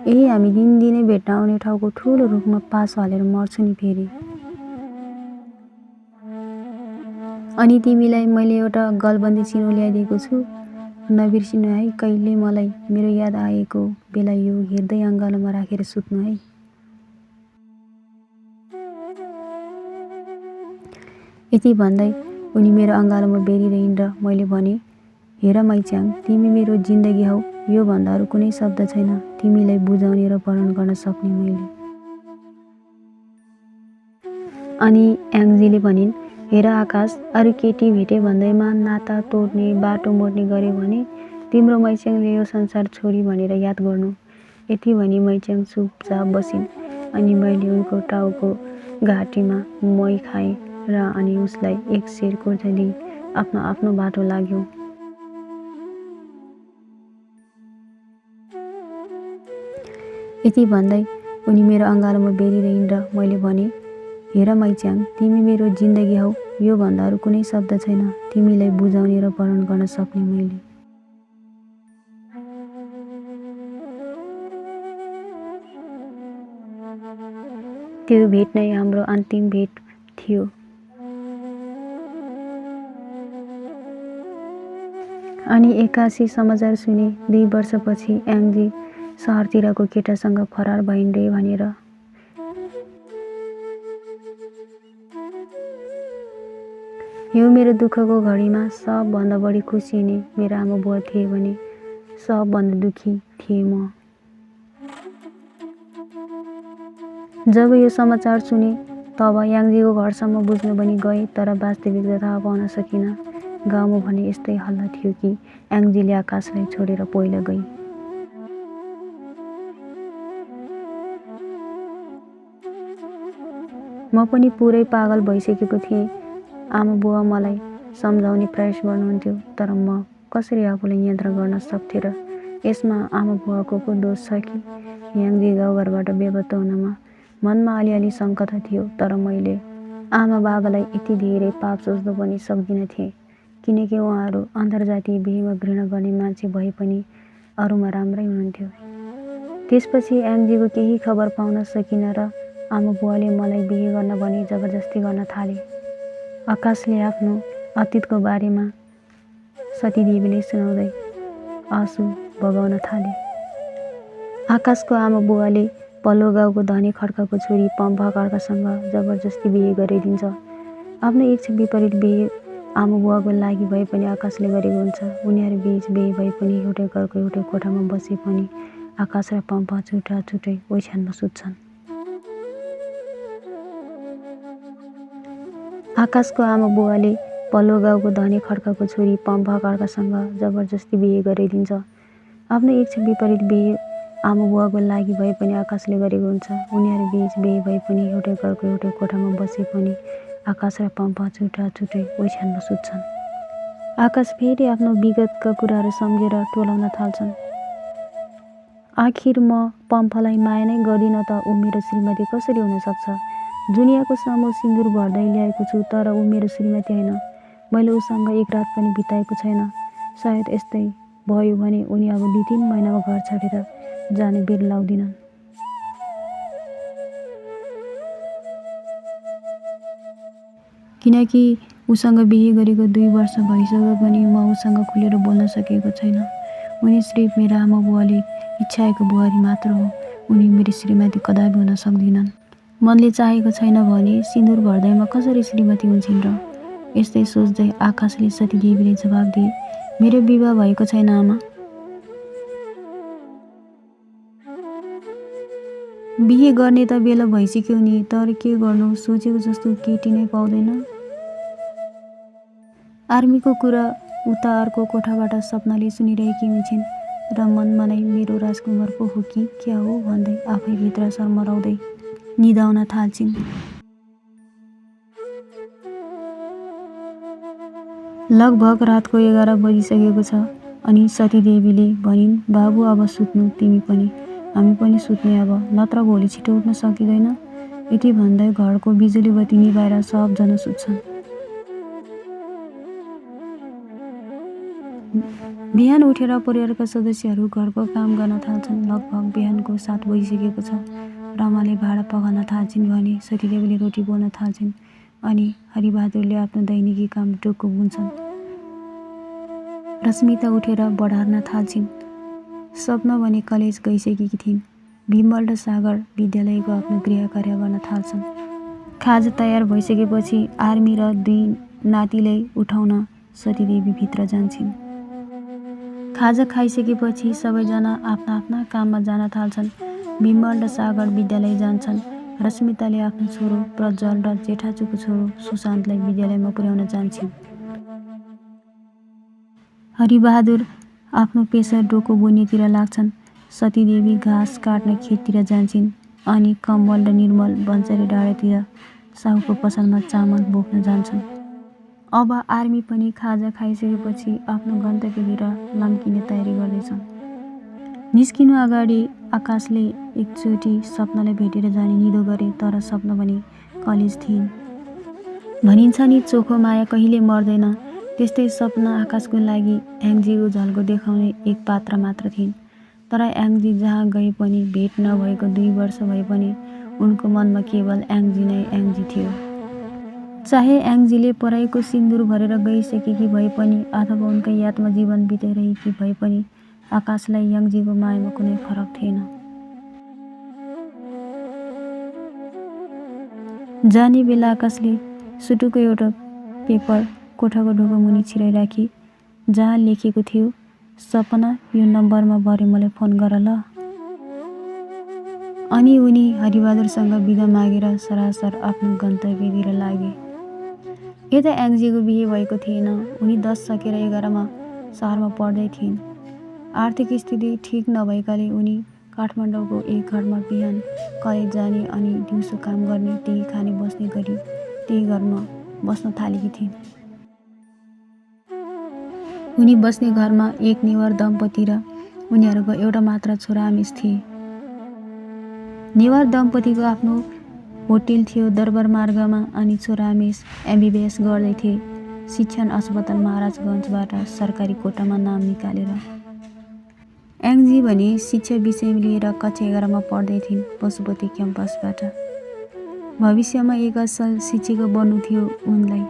यही हामी दिनदिनै भेट्न आउने ठाउँको ठुलो रुखमा पासो हालेर मर्छु नि फेरि। अनि तिमीलाई मैले एउटा गलबन्दी चिनो ल्याइदिएको छु, नबिर्सिनु है। कहिले मलाई मेरो याद आएको बेला यो हेर्दै अँगालोमा राखेर सुत्नु है। यति भन्दै उनी मेरो अँगालोमा बेरिरहन् र मैले भने, हेर माइच्याङ, तिमी मेरो जिन्दगी हौ, यो भन्दा अरू कुनै शब्द छैन तिमीलाई बुझाउने र वर्णन गर्न सक्ने मैले। अनि याङजीले भनिन्, हेर आकाश, अरू केटी भेटे भन्दैमा नाता तोड्ने बाटो मोड्ने गर्यो भने तिम्रो माइच्याङले यो संसार छोडी भनेर याद गर्नु। यति भनी माइच्याङ चुपचाप बसिन्। अनि मैले उनको टाउको घाँटीमा मोही खाएँ र अनि उसलाई एक सेर कोर्दै दिई आफ्नो आफ्नो बाटो लाग्यौँ। यति भन्दै उनी मेरो अँगालोमा बेरिरहन् र मैले भने, हेर माइच्याङ, तिमी मेरो जिन्दगी हौ, यो भन्दा अरू कुनै शब्द छैन तिमीलाई बुझाउने र वर्णन गर्न सक्ने मैले। त्यो भेट नै हाम्रो अन्तिम भेट थियो। अनि 81 समाचार सुने 2 वर्षपछि याङजी सहरतिरको केटासँग फरार भइन् रे भनेर। यो मेरो दुःखको घडीमा सबभन्दा बढी खुसी हुने मेरो आमा बुवा थिए भने सबभन्दा दुःखी थिएँ म। जब यो समाचार सुने तब याङजीको घरसम्म बुझ्नु पनि गए तर वास्तविकता थाहा पाउन सकिनँ। गाउँमा भने यस्तै हल्ला थियो कि याङजीले आकाशलाई छोडेर पहिला गई। म पनि पुरै पागल भइसकेको थिएँ। आमा बुवा मलाई सम्झाउने प्रयास गर्नुहुन्थ्यो तर म कसरी आफूलाई नियन्त्रण गर्न सक्थेँ र यसमा आमा बुवाको पो दोष छ कि? याङजी गाउँघरबाट बेपत्ता हुनमा मनमा अलिअलि शङ्का थियो तर मैले आमा बाबालाई यति धेरै पाप सोच्नु पनि सक्दिनँ थिएँ किनकि उहाँहरू अन्तर्जातीय बिहेमा घृणा गर्ने मान्छे भए पनि अरूमा राम्रै हुनुहुन्थ्यो। त्यसपछि याङजीको केही खबर पाउन सकिनँ र आमा बुवाले मलाई बिहे गर्न भनी जबरजस्ती गर्न थाले। आकाशले आफ्नो अतीतको बारेमा सतीदेवीले सुनाउँदै आँसु बगाउन थाले। आकाशको आमा बुवाले पल्लो गाउँको धनी खड्काको छोरी पम्फा खड्कासँग जबरजस्ती बिहे गरिदिन्छ। आफ्नो इच्छा विपरीत बिहे आमा बुवाको लागि भए पनि आकाशले गरेको हुन्छ। उनीहरू बीच बिहे भए पनि एउटै घरको एउटै कोठामा बसे पनि आकाश र पम्फा छुट्टा छुट्टै ओछ्यानमा सुत्छन्। आकाशको आमा बुवाले पल्लो गाउँको धनी खड्काको छोरी पम्फा खड्कासँग जबरजस्ती बिहे गरिदिन्छ। आफ्नो इच्छा विपरीत बिहे आमा बुवाको लागि भए पनि आकाशले गरेको हुन्छ। उनीहरू बीच बिहे भए पनि एउटै घरको एउटै कोठामा बसे पनि आकाश र पम्फा छुट्टा छुट्टै ओछ्यानमा सुत्छन्। आकाश फेरि आफ्नो विगतका कुराहरू सम्झेर टोलाउन थाल्छन्। आखिर म पम्फालाई माया नै गर्दिनँ त ऊ मेरो श्रीमती कसरी हुन सक्छ? दुनियाँको सामु सिन्दुर भर्दै ल्याएको छु तर ऊ मेरो श्रीमती होइन। मैले उसँग एक रात पनि बिताएको छैन। सायद यस्तै भयो भने उनी अब 2-3 महिनामा घर छाडेर जाने बेर लाउँदिनन्। किनकि उसँग बिहे गरेको 2 वर्ष भइसक्यो पनि म उसँग खुलेर बोल्न सकेको छैन। उनी सिर्फ मेरा आमा बुवाले इच्छाएको बुहारी मात्र हो। उनी मेरी श्रीमती कदापि हुन सक्दिनन्। मनले चाहेको छैन भने सिन्दुर भर्दैमा कसरी श्रीमती हुन्छन् र? यस्तै सोच्दै आकाशले सतीदेवीले जवाब दिए, मेरो विवाह भएको छैन आमा। बिहे गर्ने त बेला भइसक्यो नि तर के गर्नु सोचेको जस्तो केटी नै पाउँदैन। आर्मीको कुरा उता अर्को कोठाबाट सपनाले सुनिरहेकी हुन्छन् र मनमा नै मेरो राजकुमार पो हो कि क्या हो भन्दै आफै भित्र शर्मराउँदै निदाउन थाल्छिन्। लगभग रातको 11 बजिसकेको छ अनि सतीदेवीले भनिन्, बाबु अब सुत्नु तिमी पनि, हामी पनि सुत्ने अब, नत्र भोलि छिटो उठ्न सकिँदैन। यति भन्दै घरको बिजुली बत्ती निभाएर सबजना सुत्छन्। बिहान उठेर परिवारका सदस्यहरू घरको काम गर्न थाल्छन्। लगभग बिहानको 7 बजिसकेको छ। रमाले भाँडा पखाल्न थाल्छिन् भने सतीदेवीले रोटी पोल्न थाल्छिन् अनि हरिबहादुरले आफ्नो दैनिकी काम टुक्को बुन्छन्। रश्मिता उठेर बढार्न थाल्छिन्। सपना भने कलेज गइसकेकी थिइन्। बिमल र सागर विद्यालयको आफ्नो गृह कार्य गर्न थाल्छन्। खाजा तयार भइसकेपछि आर्मी र 2 नातिलाई उठाउन सतीदेवी भित्र जान्छन्। खाजा खाइसकेपछि सबैजना आफ्ना आफ्ना काममा जान थाल्छन्। बिमल र सागर विद्यालय जान्छन्। रश्मिताले आफ्नो छोरो प्रज्वल र जेठाजुको छोरो सुशान्तलाई विद्यालयमा पुर्याउन जान्छन्। हरिबहादुर आफ्नो पेसा डोको बुन्नेतिर लाग्छन्। सतीदेवी घाँस काट्न खेततिर जान्छन् अनि कमल र निर्मल बन्चरी डाँडातिर साहुको पसलमा चामल बोक्न जान्छन्। अब आर्मी पनि खाजा खाइसकेपछि आफ्नो गन्तव्यतिर लम्किने तयारी गर्दैछन्। निस्किनु अगाडि आकाशले एकचोटि सपनालाई भेटेर जाने निधो गरे तर सपना पनि कलेज थिइन्। भनिन्छ नि चोखो माया कहिले मर्दैन। त्यस्तै सपना आकाशको लागि याङजीको झल्को देखाउने एक पात्र मात्र थिइन्। तर याङजी जहाँ गए पनि भेट नभएको 2 वर्ष भए पनि उनको मनमा केवल याङजी नै याङजी थियो। चाहे याङजीले पराईको सिन्दुर भरेर गइसकेकी भए पनि अथवा उनकै यादमा जीवन बिताइरहेकी भए पनि आकाशलाई याङजीको मायामा कुनै फरक थिएन। जाने बेला आकाशले सुटुको एउटा पेपर कोठाको ढोका मुनि छिराइराखी जहाँ लेखेको थियो, सपना यो नम्बरमा भरे मलाई फोन गर ल। अनि उनी हरिबहादुरसँग बिदा मागेर सरासर आफ्नो गन्तव्यतिर लागे। यता याङजीको बिहे भएको थिएन। उनी 10 सकेर 11मा सहरमा पढ्दै थिइन्। आर्थिक स्थिति ठिक नभएकाले उनी काठमाडौँको एक घरमा बिहान कलेज जाने अनि दिउँसो काम गर्ने, त्यही खाने बस्ने गरी त्यही घरमा बस्न थालेकी थिइन्। उनी बस्ने घरमा एक नेवार दम्पति र उनीहरूको एउटा मात्र छोरा आमेश थिए। नेवार दम्पतिको आफ्नो होटेल थियो दरबार मार्गमा अनि छोरा आमेश MBBS गर्दै थिए शिक्षण अस्पताल महाराजगञ्जबाट सरकारी कोटामा नाम निकालेर। याङजी भने शिक्षा विषय लिएर कक्षा 11मा पढ्दै थिइन् पशुपति क्याम्पसबाट। भविष्यमा एक असल शिक्षिका बन्नु थियो उनलाई।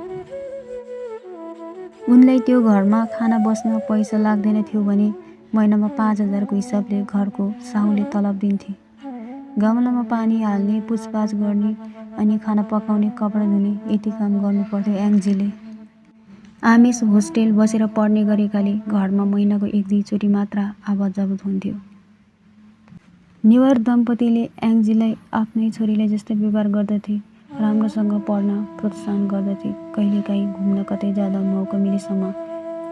उनलाई त्यो घरमा खाना बस्न पैसा लाग्दैन थियो भने महिनामा 5000 को हिसाबले घरको साहुले तलब दिन्थे। गमलामा पानी हाल्ने, पुछपाछ गर्ने अनि खाना पकाउने, कपडा धुने यति काम गर्नु पर्थ्यो याङजीले। आमेश होस्टेल बसेर पढ्ने गरेकाले घरमा महिनाको 1-2 चोटि मात्र आवत जावत हुन्थ्यो। नेवार दम्पतिले याङजीलाई आफ्नै छोरीलाई जस्तै व्यवहार गर्दथे। राम्रोसँग पढ्न प्रोत्साहन गर्दथे। कहिलेकाहीँ घुम्न कतै जाँदा मौका मिलेसम्म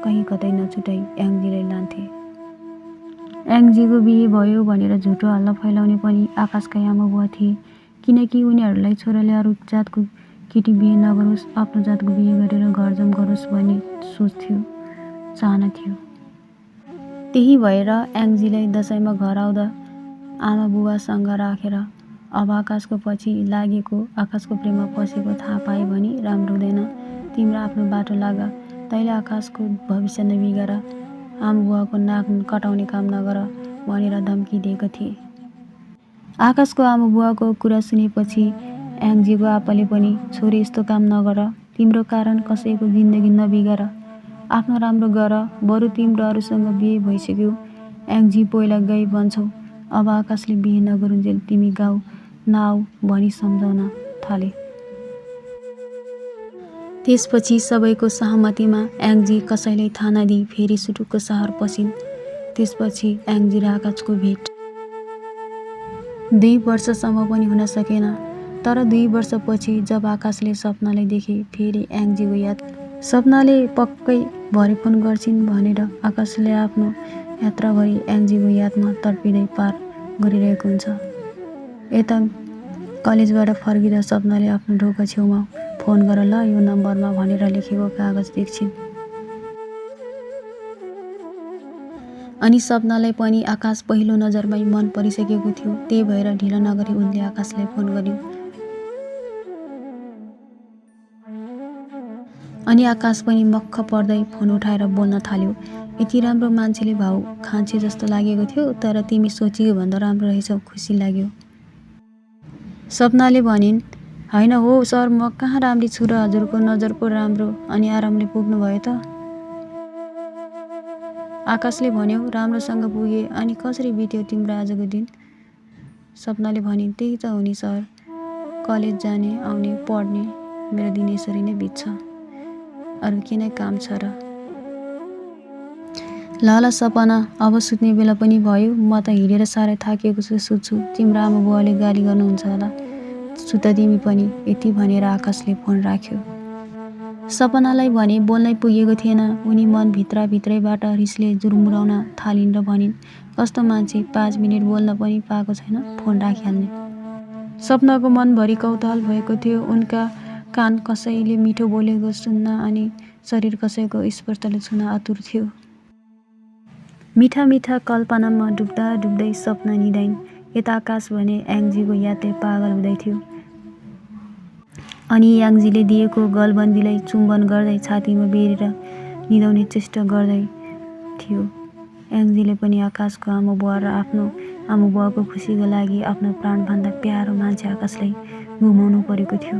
कहीँ कतै नछुटाई याङजीलाई लान्थे। याङजीको बिहे भयो भनेर झुटो हल्ला फैलाउने पनि आकाशकै आमा बुवा थिए। किनकि उनीहरूलाई छोराले अरू जातको केटी बिहे नगरोस्, आफ्नो जातको बिहे गरेर घरजम गरोस् भन्ने सोच थियो, चाहना थियो। त्यही भएर याङजीलाई दशैँमा घर आउँदा आमा बुवासँग राखेर अब आकाशको पछि लागेको, आकाशको प्रेममा फसेको थाहा पाए भने राम्रो हुँदैन, तिम्रो आफ्नो बाटो लाग, तैँले आकाशको भविष्य नबिगार, आमा बुवाको नाक कटाउने काम नगर भनेर धम्की दिएको थिए। आकाशको आमा बुवाको कुरा सुनेपछि याङजीको आप्पाले पनि छोरी यस्तो काम नगर, तिम्रो कारण कसैको जिन्दगी नबिगार, आफ्नो राम्रो गर, बरु तिम्रो अरूसँग बिहे भइसक्यो, याङजी पहिला गई भन्छौ, अब आकाशले बिहे नगरुन्जेल तिमी गाउँ नआऊ भनी सम्झाउन थाले। त्यसपछि सबैको सहमतिमा याङजी कसैलाई थाहा नदिई फेरि सुटुक्क सहर पसिन्। त्यसपछि याङजी र आकाशको भेट 2 वर्षसम्म पनि हुन सकेन। तर 2 वर्षपछि जब आकाशले सपनालाई देखे फेरि याङजीको याद। सपनाले पक्कै भरे फोन गर्छिन् भनेर आकाशले आफ्नो यात्राभरि याङजीको यादमा तडपिँदै पार गरिरहेको हुन्छ। यता कलेजबाट फर्किँदा सपनाले आफ्नो ढोका छेउमा फोन गर ल यो नम्बरमा भनेर लेखेको कागज देख्छिन्। अनि सपनालाई पनि आकाश पहिलो नजरमै मन परिसकेको थियो। त्यही भएर ढिलो नगरी उनले आकाशलाई फोन गरिन्। अनि आकाश पनि मक्ख पर्दै फोन उठाएर बोल्न थाल्यो। यति राम्रो मान्छेले भाउ खान्छे जस्तो लागेको थियो, तर तिमी सोचेको भन्दा राम्रो रहेछौ, खुसी लाग्यो। सपनाले भनिन्, होइन हो सर, म कहाँ राम्री छु र हजुरको नजर पो राम्रो, अनि आरामले पुग्नु भयो त। आकाशले भन्यो, राम्रोसँग पुगे, अनि कसरी बित्यो तिम्रो आजको दिन? सपनाले भनिन्, त्यही त हो नि सर, कलेज जाने आउने पढ्ने, मेरो दिन यसरी नै बित्छ, अरू के नै काम छ र। ल सपना, अब सुत्ने बेला पनि भयो, म त हिँडेर साह्रै थाकेको छु, सुत्छु, तिम्रो आमा बुवाले गाली गर्नुहुन्छ होला, सुत तिमी पनि, यति भनेर आकाशले फोन राख्यो। सपनालाई भने बोल्नै पुगेको थिएन। उनी मन भित्रैबाट रिसले जुर्मुराउन थालिन् र भनिन्, कस्तो मान्छे, 5 मिनेट बोल्न पनि पाएको छैन, फोन राखिहाल्ने। सपनाको मनभरि कौतूहल भएको थियो। उनका कान कसैले मिठो बोलेको सुन्न अनि शरीर कसैको स्पर्शले छुन आतुर थियो। मिठा मिठा कल्पनामा डुब्दा डुब्दै सपना निदाइन्। यता आकाश भने याङजीको यादले पागल हुँदै थियो। अनि याङजीले दिएको गलबन्दीलाई चुम्बन गर्दै छातीमा बेरेर निदाउने चेष्टा गर्दै थियो। याङजीले पनि आकाशको आमा बुवा र आफ्नो आमा बुवाको खुसीको लागि आफ्नो प्राणभन्दा प्यारो मान्छे आकाशलाई गुमाउनु परेको थियो।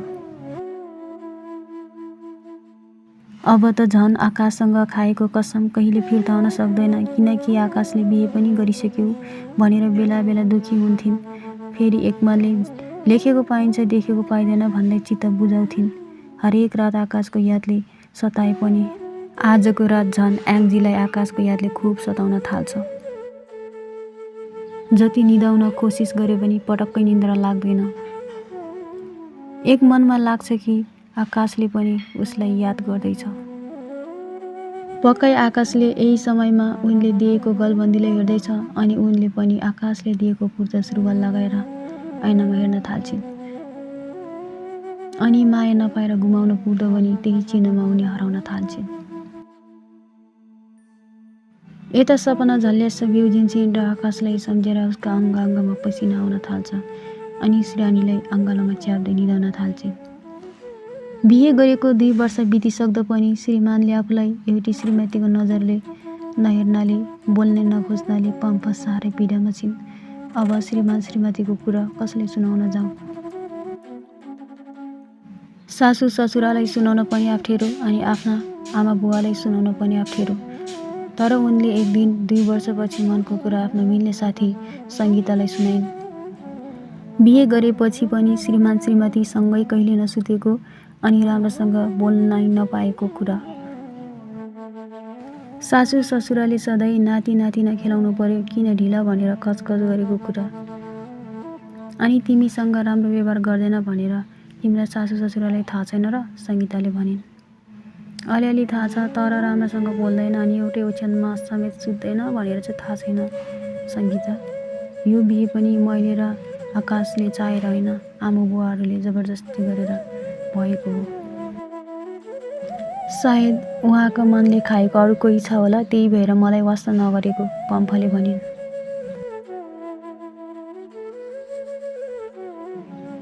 अब त झन् आकाशसँग खाएको कसम कहिले फिर्ता हुन सक्दैन, किनकि आकाशले बिहे पनि गरिसक्यो भनेर बेला बेला दुखी हुन्थिन्। फेरि एक मनले लेखेको पाइन्छ देखेको पाइँदैन भन्दै चित्त बुझाउँथिन्। हरेक रात आकाशको यादले सताए पनि आजको रात झन् याङजीलाई आकाशको यादले खुब सताउन थाल्छ। जति निदाउन कोसिस गरे पनि पटक्कै निन्द्रा लाग्दैन। एक मनमा लाग्छ कि आकाशले पनि उसलाई याद गर्दैछ। पक्कै आकाशले यही समयमा उनले दिएको गलबन्दीलाई हेर्दैछ अनि उनले पनि आकाशले दिएको कुर्ता सुरुवाल लगाएर ऐनामा हेर्न थाल्छिन्। अनि माया नपाएर गुमाउन पुग्दा पनि त्यही चिन्हमा उनी हराउन थाल्छिन्। यता सपना झल्यास बिउजिन्छन् र आकाशलाई सम्झेर उसका अङ्ग अङ्गमा पसिना आउन थाल्छ अनि श्रानीलाई अङ्गालोमा च्याप्दै निदाउन थाल्छिन्। बिहे गरेको 2 वर्ष बितिसक्दा पनि श्रीमानले आफूलाई एउटी श्रीमतीको नजरले नहेर्नाले बोल्ने नखोज्नाले पम्फा साह्रै पीडामा छिन्। अब श्रीमान श्रीमतीको कुरा कसलाई सुनाउन जाउँ? सासू ससुरालाई सुनाउन पनि अप्ठ्यारो अनि आफ्ना आमा बुवालाई सुनाउन पनि अप्ठ्यारो। तर उनले एक दिन 2 वर्षपछि मनको कुरा आफ्नो मिल्ने साथी सङ्गीतालाई सुनाइन्। बिहे गरेपछि पनि श्रीमान श्रीमती सँगै कहिले नसुतेको अनि राम्रोसँग बोल्नै नपाएको कुरा। सासू ससुराले सधैँ नाति नातिना खेलाउनु पर्यो किन ढिला भनेर कचकच गरेको कुरा। अनि तिमीसँग राम्रो व्यवहार गर्दैन भनेर तिम्रा सासू ससुरालाई थाहा छैन र? सङ्गीताले भनिन्। अलिअलि थाहा छ, तर राम्रोसँग बोल्दैन अनि एउटै ओछ्यानमा समेत सुत्दैन भनेर चाहिँ थाहा छैन। सङ्गीता, यो बिहे पनि मैले र आकाशले चाहेर होइन, आमा बुवाहरूले जबरजस्ती गरेर भएको हो। सायद उहाँको मनले खाएको अरू कोही छ होला, त्यही भएर मलाई वास्ता नगरेको, पम्फाले भनिन्।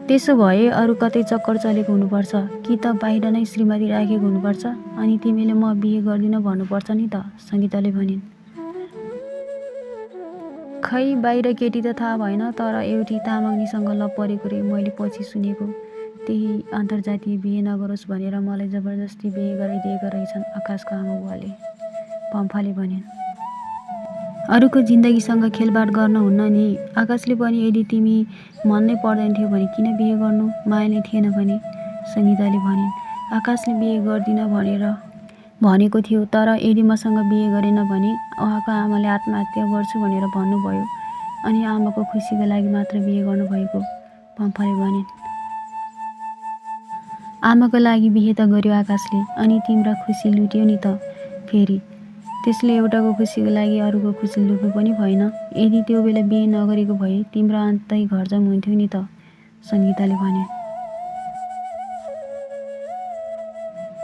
त्यसो भए अरू कतै चक्कर चलेको हुनुपर्छ कि त बाहिर नै श्रीमती राखेको हुनुपर्छ अनि तिमीले म बिहे गर्दिन भन्नुपर्छ नि त, सङ्गीताले भनिन्। खै बाहिर केटी त थाहा भएन, तर एउटी तामाङनीसँग लभ परेको रे मैले पछि सुनेको। त्यही अन्तर्जातीय बिहे नगरोस् भनेर मलाई जबरजस्ती बिहे गराइदिएका रहेछन् आकाशको आमा बुवाले, पम्फाले भनिन्। अरूको जिन्दगीसँग खेलबाड गर्न हुन्न नि। आकाशले पनि यदि तिमी मन नै पर्दैन थियो भने किन बिहे गर्नु, माया नै थिएन भने, सङ्गीताले भनिन्। आकाशले बिहे गर्दिन भनेर भनेको थियो, तर यदि मसँग बिहे गरेन भने उहाँको आमाले आत्महत्या गर्छु भनेर भन्नुभयो अनि आमाको खुसीको लागि मात्र बिहे गर्नुभएको, पम्फाले भनिन्। आमाको लागि बिहे त गर्यो आकाशले अनि तिम्रा खुसी लुट्यो नि त। फेरि त्यसले एउटाको खुसीको लागि अरूको खुसी लुट्नु पनि भएन। यदि त्यो बेला बिहे नगरेको भए तिम्रो अन्तै घरजम हुन्थ्यो नि त, सङ्गीताले भने।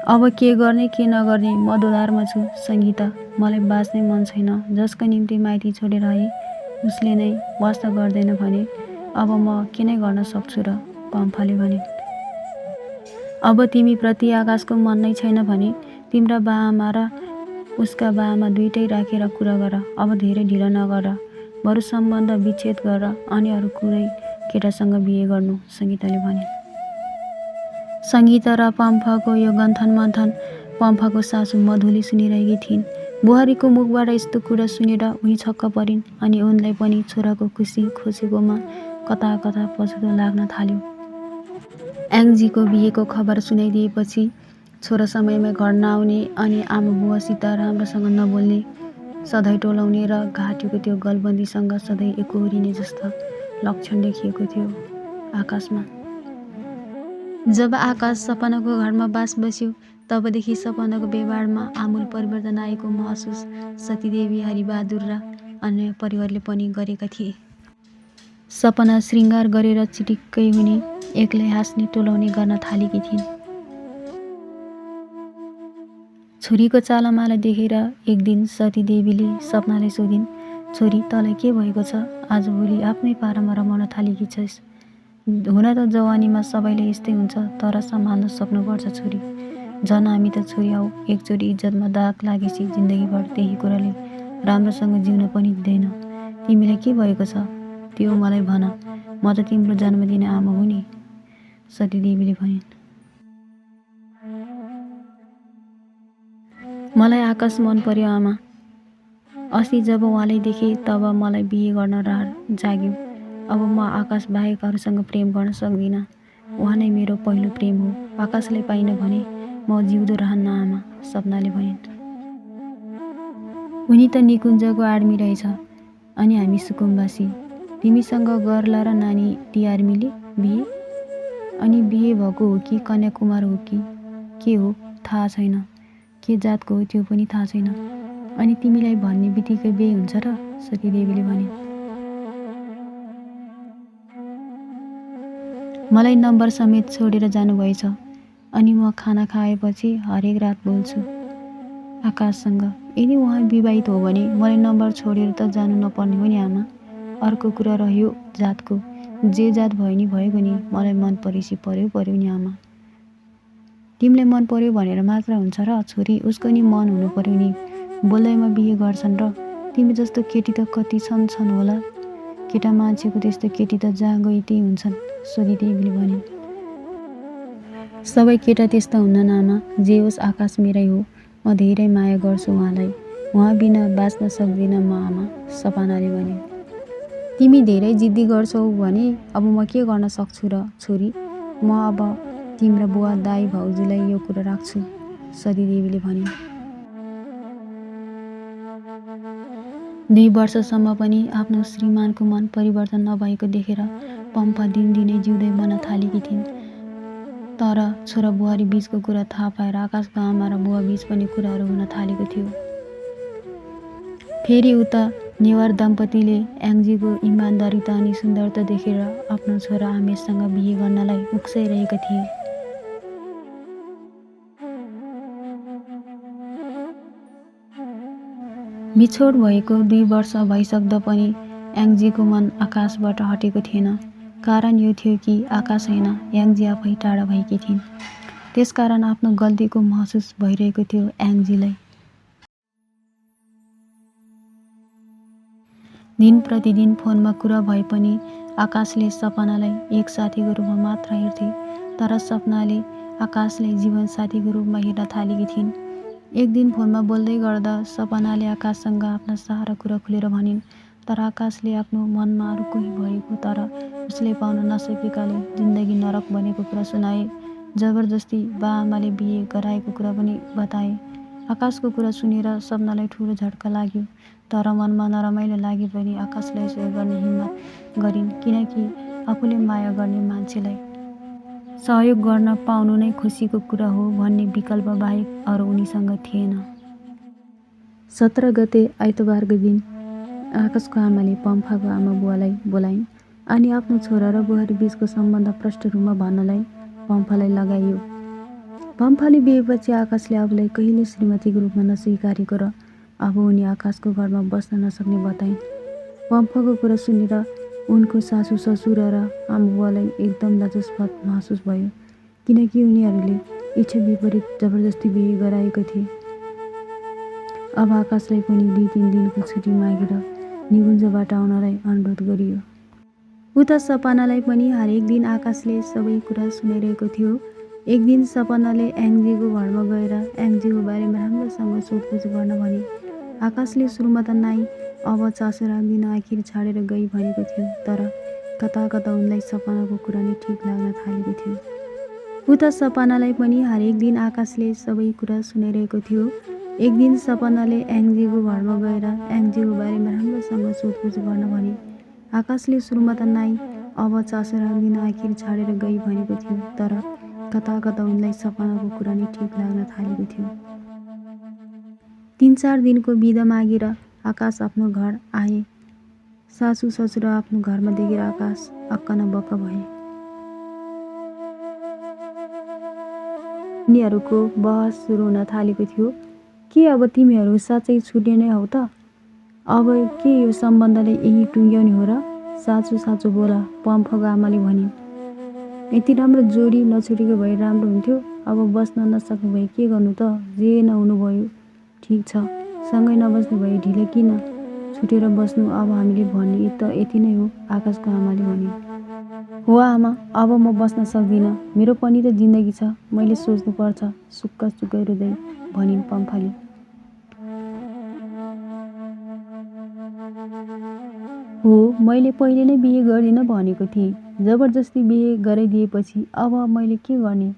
अब के गर्ने के नगर्ने म दोधारमा छु सङ्गीता, मलाई बाँच्नै मन छैन। जसको निम्ति माइती छोडेर आएँ उसले नै वास्ता गर्दैन भने अब म के नै गर्न सक्छु र, पम्फाले भने। अब तिमीप्रति आकाशको मन नै छैन भने तिम्रा बाआमा र उसका बाआमा दुइटै राखेर कुरा गर। अब धेरै ढिला नगर, बरु सम्बन्ध विच्छेद गर अनि अरू कुनै केटासँग बिहे गर्नु, सङ्गीताले भने। सङ्गीता र पम्फाको यो गन्थन मन्थन पम्फाको सासू मधुले सुनिरहेकी थिइन्। बुहारीको मुखबाट यस्तो कुरा सुनेर उही छक्क परिन् अनि उनलाई पनि छोराको खुसी खोसेकोमा कता कता पछुतो लाग्न थाल्यो। याङजीको बिहेको खबर सुनाइदिएपछि छोरा समयमा घर नआउने अनि आमा बुवासित राम्रोसँग नबोल्ने, सधैँ टोलाउने र घाँटीको त्यो गलबन्दीसँग सधैँ एकोहोरिने जस्ता लक्षण देखिएको थियो आकाशमा। जब आकाश सपनाको घरमा बास बस्यो तबदेखि सपनाको व्यवहारमा आमूल परिवर्तन आएको महसुस सतीदेवी, हरिबहादुर र अन्य परिवारले पनि गरेका थिए। सपना श्रृङ्गार गरेर चिटिक्कै हुने, एक्लै हाँस्ने, टोलाउने गर्न थालेकी थिइन्। छोरीको चालामाला देखेर एक दिन सतीदेवीले सपनालाई सोधिन्, छोरी तँलाई के भएको छ? आजभोलि आफ्नै पारामा रमाउन थालेकी छस्। हुन त जवानीमा सबैले यस्तै हुन्छ, तर सम्हाल्न सक्नुपर्छ छोरी। झन् हामी त छोरी हौ, एकचोटि इज्जतमा दाग लागेपछि जिन्दगीभर त्यही कुराले राम्रोसँग जिउन पनि दिँदैन। तिमीलाई के भएको छ त्यो मलाई भन, म त तिम्रो जन्म दिने आमा हुँ नि, सतीदेवीले भनिन्। मलाई आकाश मन पर्यो आमा। अस्ति जब उहाँलाई देखेँ तब मलाई बिहे गर्न रहर जाग्यो। अब म आकाश बाहेक अरूसँग प्रेम गर्न सक्दिनँ। उहाँ नै मेरो पहिलो प्रेम हो। आकाशलाई पाइन भने म जिउँदो रहन्न आमा, सपनाले भनिन्। उनी त निकुञ्जको आर्मी रहेछ अनि हामी सुकुम्बासी। तिमीसँग गर्ला र नानी ती आर्मीले बिहे? अनि बिहे भएको हो कि कन्याकुमार हो कि के हो थाहा छैन। के जातको हो त्यो पनि थाहा छैन। अनि तिमीलाई भन्ने बित्तिकै बिहे हुन्छ र? सतीदेवीले भनिन्। मलाई नम्बर समेत छोडेर जानुभएछ। अनि म खाना खाएपछि हरेक रात बोल्छु आकाशसँग। यदि उहाँ विवाहित हो भने मलाई नम्बर छोडेर त जानु नपर्ने हो नि आमा। अर्को कुरा रह्यो जातको, जे जात भयो नि भएको नि, मलाई मन परेपछि पर्यो नि आमा। तिमीलाई मन पर्यो भनेर मात्र हुन्छ र छोरी, उसको नि मन हुनु पर्यो नि, बोल्दैमा बिहे गर्छन् र। तिमी जस्तो केटी त कति छन् होला। केटा मान्छेको त्यस्तो केटी त जहाँ गई त्यही हुन्छन्, सतीदेवीले भनिन्। सबै केटा त्यस्ता हुन्नन् आमा। जे होस् आकाश मेरै हो। म धेरै माया गर्छु उहाँलाई। उहाँ बिना बाँच्न सक्दिनँ म आमा, सपनाले भनिन्। तिमी धेरै जिद्दी गर्छौ भने अब म के गर्न सक्छु र छोरी। म अब तिम्रा बुवा दाई भाउजूलाई यो कुरा राख्छु, सतीदेवीले भनिन्। 2 वर्षसम्म पनि आफ्नो श्रीमानको मन परिवर्तन नभएको देखेर पम्फा दिनदिनै जिउँदै बन्न थालेकी थिइन्। तर छोरा बुहारी बीचको कुरा थाहा पाएर आकाशको आमा र बुवा बीच पनि कुराहरू हुन थालेको थियो। फेरि उता नेवार दम्पतिले याङजीको इमान्दारिता अनि सुन्दरता देखेर आफ्नो छोरा आमेशसँग बिहे गर्नलाई उक्साइरहेका थिए। बिछोड भएको 2 वर्ष भइसक्दा पनि याङजीको मन आकाशबाट हटेको थिएन। कारण यो थियो कि आकाश होइन, याङजी आफै टाढा भएकी थिइन्। त्यसकारण आफ्नो गल्तीको महसुस भइरहेको थियो याङजीलाई। दिन प्रतिदिन फोनमा कुरा भए पनि आकाशले सपनालाई एक साथीको रूपमा मात्र हेर्थे। तर सपनाले आकाशलाई जीवनसाथीको रूपमा हेर्न थालेकी थिइन्। एक दिन फोनमा बोल्दै गर्दा सपनाले आकाशसँग आफ्ना सारा कुरा खुलेर भनिन्। तर आकाशले आफ्नो मनमा अरू कोही भएको तर उसले पाउन नसकेकाले जिन्दगी नरक बनेको कुरा सुनाए। जबरजस्ती बाआमाले बिहे गराएको कुरा पनि बताए। आकाशको कुरा सुनेर सपनालाई ठुलो झट्का लाग्यो। तर मनमा नरमाइलो लागे पनि आकाशलाई सहयोग गर्ने हिम्मत गरिन्, किनकि आफूले माया गर्ने मान्छेलाई सहयोग गर्न पाउनु नै खुसीको कुरा हो भन्ने विकल्प बाहेक अरू उनीसँग थिएन। 17 गते आइतबारको दिन आकाशको आमाले पम्फाको आमा बुवालाई बोलाइन् अनि आफ्नो छोरा र बुहारी बीचको सम्बन्ध प्रष्ट रूपमा भन्नलाई पम्फालाई लगाइयो। पम्फाले बिहेपछि आकाशले आफूलाई कहिले श्रीमतीको रूपमा नस्वीकारेको र अब उनी आकाशको घरमा बस्न नसक्ने बताइन्। पम्फाको कुरा सुनेर उनको सासू ससुर र आमा बुवालाई एकदम लज्जास्पद महसुस भयो, किनकि उनीहरूले इच्छा विपरीत जबरजस्ती बिहे गराएको थिए। अब आकाशलाई पनि 2-3 दिनको छुट्टी मागेर निकुञ्जबाट आउनलाई अनुरोध गरियो। उता सपनालाई पनि हरेक दिन आकाशले सबै कुरा सुनाइरहेको थियो। एक दिन सपनाले याङजीको घरमा गएर याङजीको बारेमा राम्रोसँग सोधपुछ गर्न भने। आकाशले सुरुमा त नाइ, अब चासो राख्दिन, आखिर छाडेर गई भनेको थियो। तर कता कता उनलाई सपनाको कुरा नै ठिक लाग्न थालेको थियो। उता सपनालाई पनि हरेक दिन आकाशले सबै कुरा सुनाइरहेको थियो। एक दिन सपनाले याङजीको घरमा गएर याङजीको बारेमा राम्रोसँग सोधपुछ गर्न भने। आकाशले सुरुमा त नाइ, अब चासो राख्दिन, आखिर छाडेर गई भनेको थियो। तर कता कता उनलाई सपनाको कुरा नै ठिक लाग्न थालेको थियो। 3-4 दिनको बिदा मागेर आकाश आफ्नो घर आए। सासू ससुर आफ्नो घरमा देखेर आकाश अक्क न बक्क भए। उनीहरूको बहस सुरु हुन थालेको थियो। के अब तिमीहरू साँच्चै छुट्ने नै हौ त? अब के यो सम्बन्धले यही टुङ्ग्याउने हो र? साँचो साँचो बोल, पम्फाको आमाले भनिन्। यति राम्रो जोडी नछुटेको भए राम्रो हुन्थ्यो। अब बस्न नसक्ने भए के गर्नु त? जे नहुनु भयो ठिक छ, सँगै नबस्ने भए ढिलो किन छुटेर बस्नु? अब हामीले भन्ने त यति नै हो, आकाशको आमाले भनिन्। हो आमा, अब म बस्न सक्दिनँ, मेरो पनि त जिन्दगी छ, मैले सोच्नुपर्छ, सुक्क सुक्क रुँदै भनिन् पम्फाले। हो, मैले पहिले नै बिहे गर्दिनँ भनेको थिएँ, जबरजस्ती बिहे गराइदिएपछि अब मैले के गर्ने?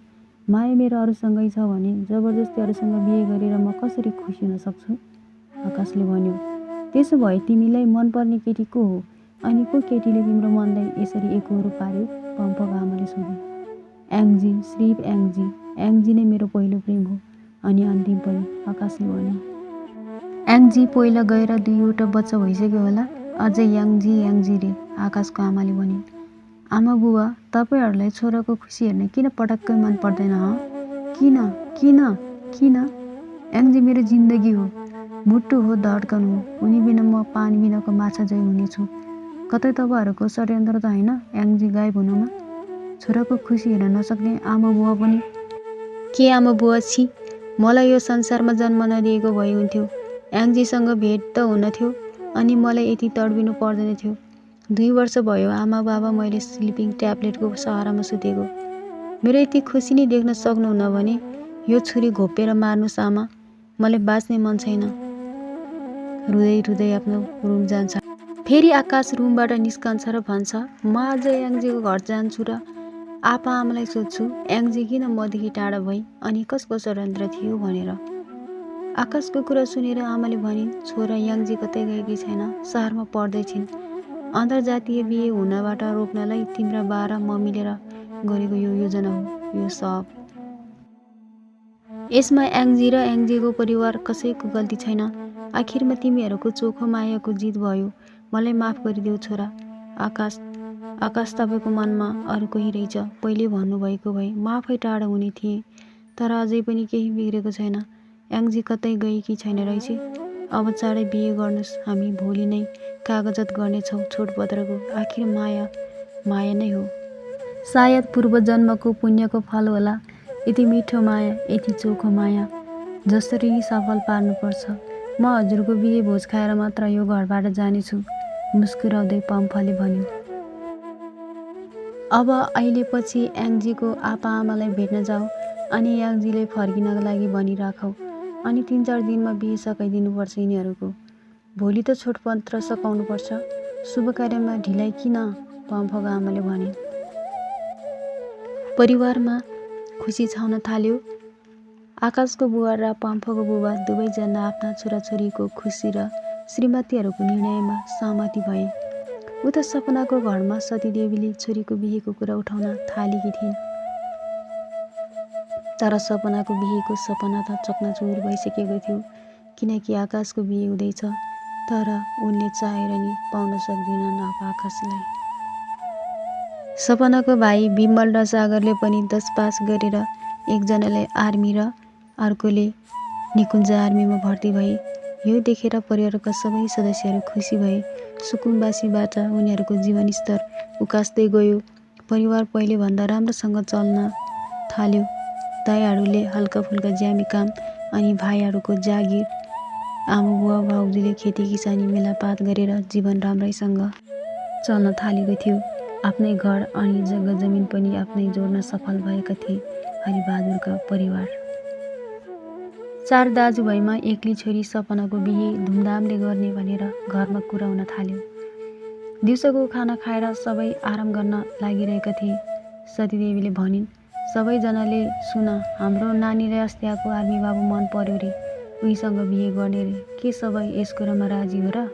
माया मेरो अरूसँगै छ भने जबरजस्ती अरूसँग बिहे गरेर म कसरी खुसी हुन सक्छु? आकाशले भन्यो। त्यसो भए तिमीलाई मनपर्ने केटी को हो? अनि को केटीले तिम्रो मनलाई यसरी एकोहोरो पार्यो? पम्फाको आमाले सोधे। याङजी, श्री याङजी। याङजी नै मेरो पहिलो प्रेम हो अनि अन्तिम पनि, आकाशले भन्यो। याङजी पहिला गएर 2वटा बच्चा भइसक्यो होला, अझै याङजी याङजी रे, आकाशको आमाले भनिन्। आमा बुबा, तपाईँहरूलाई छोराको खुसी हेर्न किन पटक्कै मन पर्दैन ह? किन किन किन? याङजी मेरो जिन्दगी हो, मुटु हो, धड्कन हो, उनी बिना म पानी बिनाको माछा झै हुनेछु। कतै तपाईँहरूको षड्यन्त्र त होइन याङजी गायब हुनुमा? छोराको खुसी हेर्न नसक्ने आमा बुवा पनि? के आमा बुवा, छि, मलाई यो संसारमा जन्म नदिएको भए हुन्थ्यो। याङजीसँग भेट त हुन थियो अनि मलाई यति तडपिनु पर्दैन थियो। 2 वर्ष भयो आमा बाबा मैले स्लिपिङ ट्याब्लेटको सहारामा सुतेको। मेरो यति खुसी नै देख्न सक्नुहुन्न भने यो छुरी घोपेर मार्नुहोस् आमा, मलाई बाँच्ने मन छैन। रुँदै रुँदै आफ्नो रुम जान्छ। फेरि आकाश रुमबाट निस्कन्छ र भन्छ, म आज याङजीको घर जान्छु र आपा आमालाई सोध्छु याङजी किन मदेखि टाढा भई अनि कसको षड्यन्त्र थियो भनेर। आकाशको कुरा सुनेर आमाले भनिन्, छोरा याङजी कतै गएकी छैन, सहरमा पढ्दै छिन्। अन्तर्जातीय बिहे हुनबाट रोक्नलाई तिम्रा बा र म मिलेर गरेको यो योजना हो, यो सब। यसमा याङजी र याङजीको परिवार कसैको गल्ती छैन। आखिरमा तिमीहरूको चोखो मायाको जित भयो, मलाई माफ गरिदेऊ छोरा। आकाश तपाईँको मनमा अरू कोही रहेछ, पहिले भन्नुभएको भए म आफै टाढा हुने थिएँ, तर अझै पनि केही बिग्रेको छैन। याङजी कतै गएकी छैन रहेछ। अब चाँडै बिहे गर्नुहोस्, हामी भोलि नै कागजात गर्नेछौँ छोडपत्रको। आखिर माया माया नै हो। सायद पूर्वजन्मको पुण्यको फल होला, यति मिठो माया, यति चोखो माया जसरी सफल पार्नुपर्छ। म हजुरको बिहे भोज खाएर मात्र यो घरबाट जानेछु, मुस्कुराउँदै पम्फाले भन्यो। अब अहिले पछि याङजीको आपा आमालाई भेट्न जाऊ अनि याङजीले फर्किनका लागि भनिराखौ अनि 3-4 दिनमा बिहे सकाइदिनुपर्छ यिनीहरूको। भोलि त छोडपत्र सकाउनुपर्छ, शुभ कार्यमा ढिलाइ किन? पम्फाको आमाले भने। परिवारमा खुसी छाउन थाल्यो। आकाशको बुबा र पम्फाको बुबा दुवैजना आफ्ना छोराछोरीको खुसी र श्रीमतीहरूको निर्णयमा सहमति भए। उता सपनाको घरमा सतीदेवीले छोरीको बिहेको कुरा उठाउन थालेकी थिइन्। तर सपनाको बिहेको सपना त चकनाचुर भइसकेको थियो, किनकि आकाशको बिहे हुँदैछ, तर उनले चाहेर नि पाउन सक्दिनन् अब आकाशलाई। सपनाको भाइ बिमल र सागरले पनि 10 पास गरेर एकजनाले आर्मी र अर्कोले निकुञ्ज आर्मीमा भर्ती भए। यो देखेर परिवारका सबै सदस्यहरू खुसी भए। सुकुम्बासीबाट उनीहरूको जीवनस्तर उकास्दै गयो। परिवार पहिलेभन्दा राम्रोसँग चल्न थाल्यो। दाइहरूले हल्काफुल्का ज्यामी काम अनि भाइहरूको जागिर, आमा बुवा भाउजूले खेती किसानी मेलापात गरेर जीवन राम्रैसँग चल्न थालेको थियो। आफ्नै घर अनि जग्गा जमिन पनि आफ्नै जोड्न सफल भएका थिए हरिबहादुरका परिवार। 4 दाजुभाइमा एक्ली छोरी सपनाको बिहे धुमधामले गर्ने भनेर घरमा कुरा हुन थाल्यो। दिउँसोको खाना खाएर सबै आराम गर्न लागिरहेका थिए। सतीदेवीले भनिन्, सबैजनाले सुन, हाम्रो नानीलाई अस्ति आएको आर्मी बाबु मन पर्यो रे, उहीसँग बिहे गर्ने रे, के सबै यस कुरामा राजी हो र?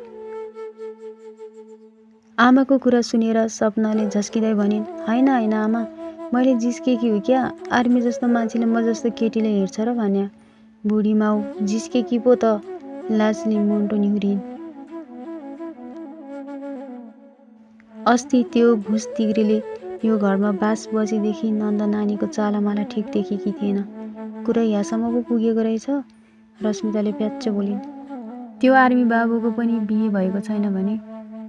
आमाको कुरा सुनेर सपनाले झस्किँदै भनिन्, हैन हैन आमा, मैले जिस्केकी हो क्या? आर्मी जस्तो मान्छेले म जस्तो केटीलाई हेर्छ र भन्या? बुढी माउ जिस्केकी पो त, लाजले मुन्टो निहुरिन्। अस्ति त्यो भुस तिग्रीले यो घरमा बास बसेदेखि नन्द नानीको चालामाला ठिक देखेकी थिएन। कुरा यहाँसम्म पो पुगेको रहेछ, रश्मिताले प्याच्च बोलिन्। त्यो आर्मी बाबुको पनि बिहे भएको छैन भने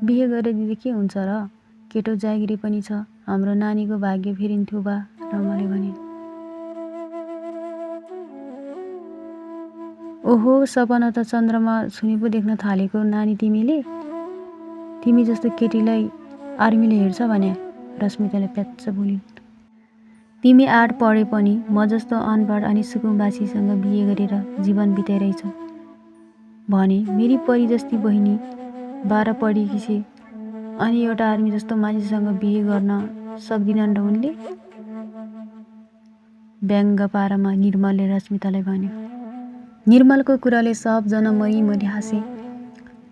बिहे गरेर दिँदा के हुन्छ र? केटो जागिरी पनि छ, हाम्रो नानीको भाग्य फेरिन्थ्यो बा, रमाले भने। ओहो, सपना त चन्द्रमा छुने पो देख्न थालेको नानी तिमीले? तिमी जस्तो केटीलाई आर्मीले हेर्छ भने? रश्मिताले प्याच्च बोलिन्। तिमी 8 पढे पनि म जस्तो अनपढ अनि सुकुम्बासीसँग बिहे गरेर जीवन बिताइरहेछौ भने मेरी परी जस्ती बहिनी 12 पढेकी छे अनि एउटा आर्मी जस्तो मान्छेसँग बिहे गर्न सक्दिनन् र उनले? व्यङ्ग पारामा निर्मलले रश्मितालाई भन्यो। निर्मलको कुराले सबजना मरी हाँसे।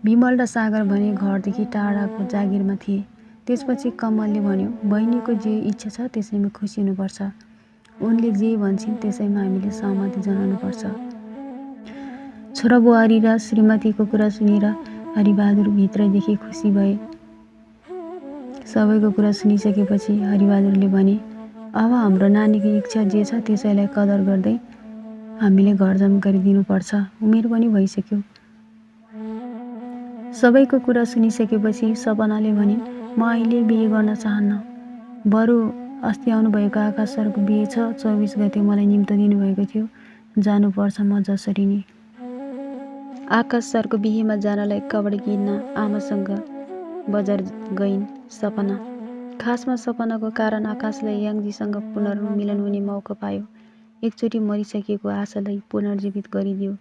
विमल र सागर भने घरदेखि टाढाको जागिरमा थिए। त्यसपछि कमलले भन्यो, बहिनीको जे इच्छा छ त्यसैमा खुसी हुनुपर्छ। उनले जे भन्छन् त्यसैमा हामीले सहमति जनाउनुपर्छ। छोरा बुहारी र श्रीमतीको कुरा सुनेर हरिबहादुर भित्रैदेखि खुसी भए। सबैको कुरा सुनिसकेपछि हरिबहादुरले भने, अब हाम्रो नानीको इच्छा जे छ त्यसैलाई कदर गर्दै हामीले घरजम गरिदिनुपर्छ। उमेर पनि भइसक्यो। सबैको कुरा सुनिसकेपछि सपनाले भनिन्, म अहिले बिहे गर्न चाहन्न। बरु अस्ति आउनुभएको आकाश सरको बिहे छ, 24 गते मलाई निम्तो दिनुभएको थियो। जानुपर्छ म जसरी नै। आकाश सरको बिहेमा जानलाई कपडा किन्न आमासँग बजार गइन् सपना। खासमा सपनाको कारण आकाशलाई याङजीसँग पुनर्मिलन हुने मौका पायो। एकचोटि मरिसकेको आशालाई पुनर्जीवित गरिदियो।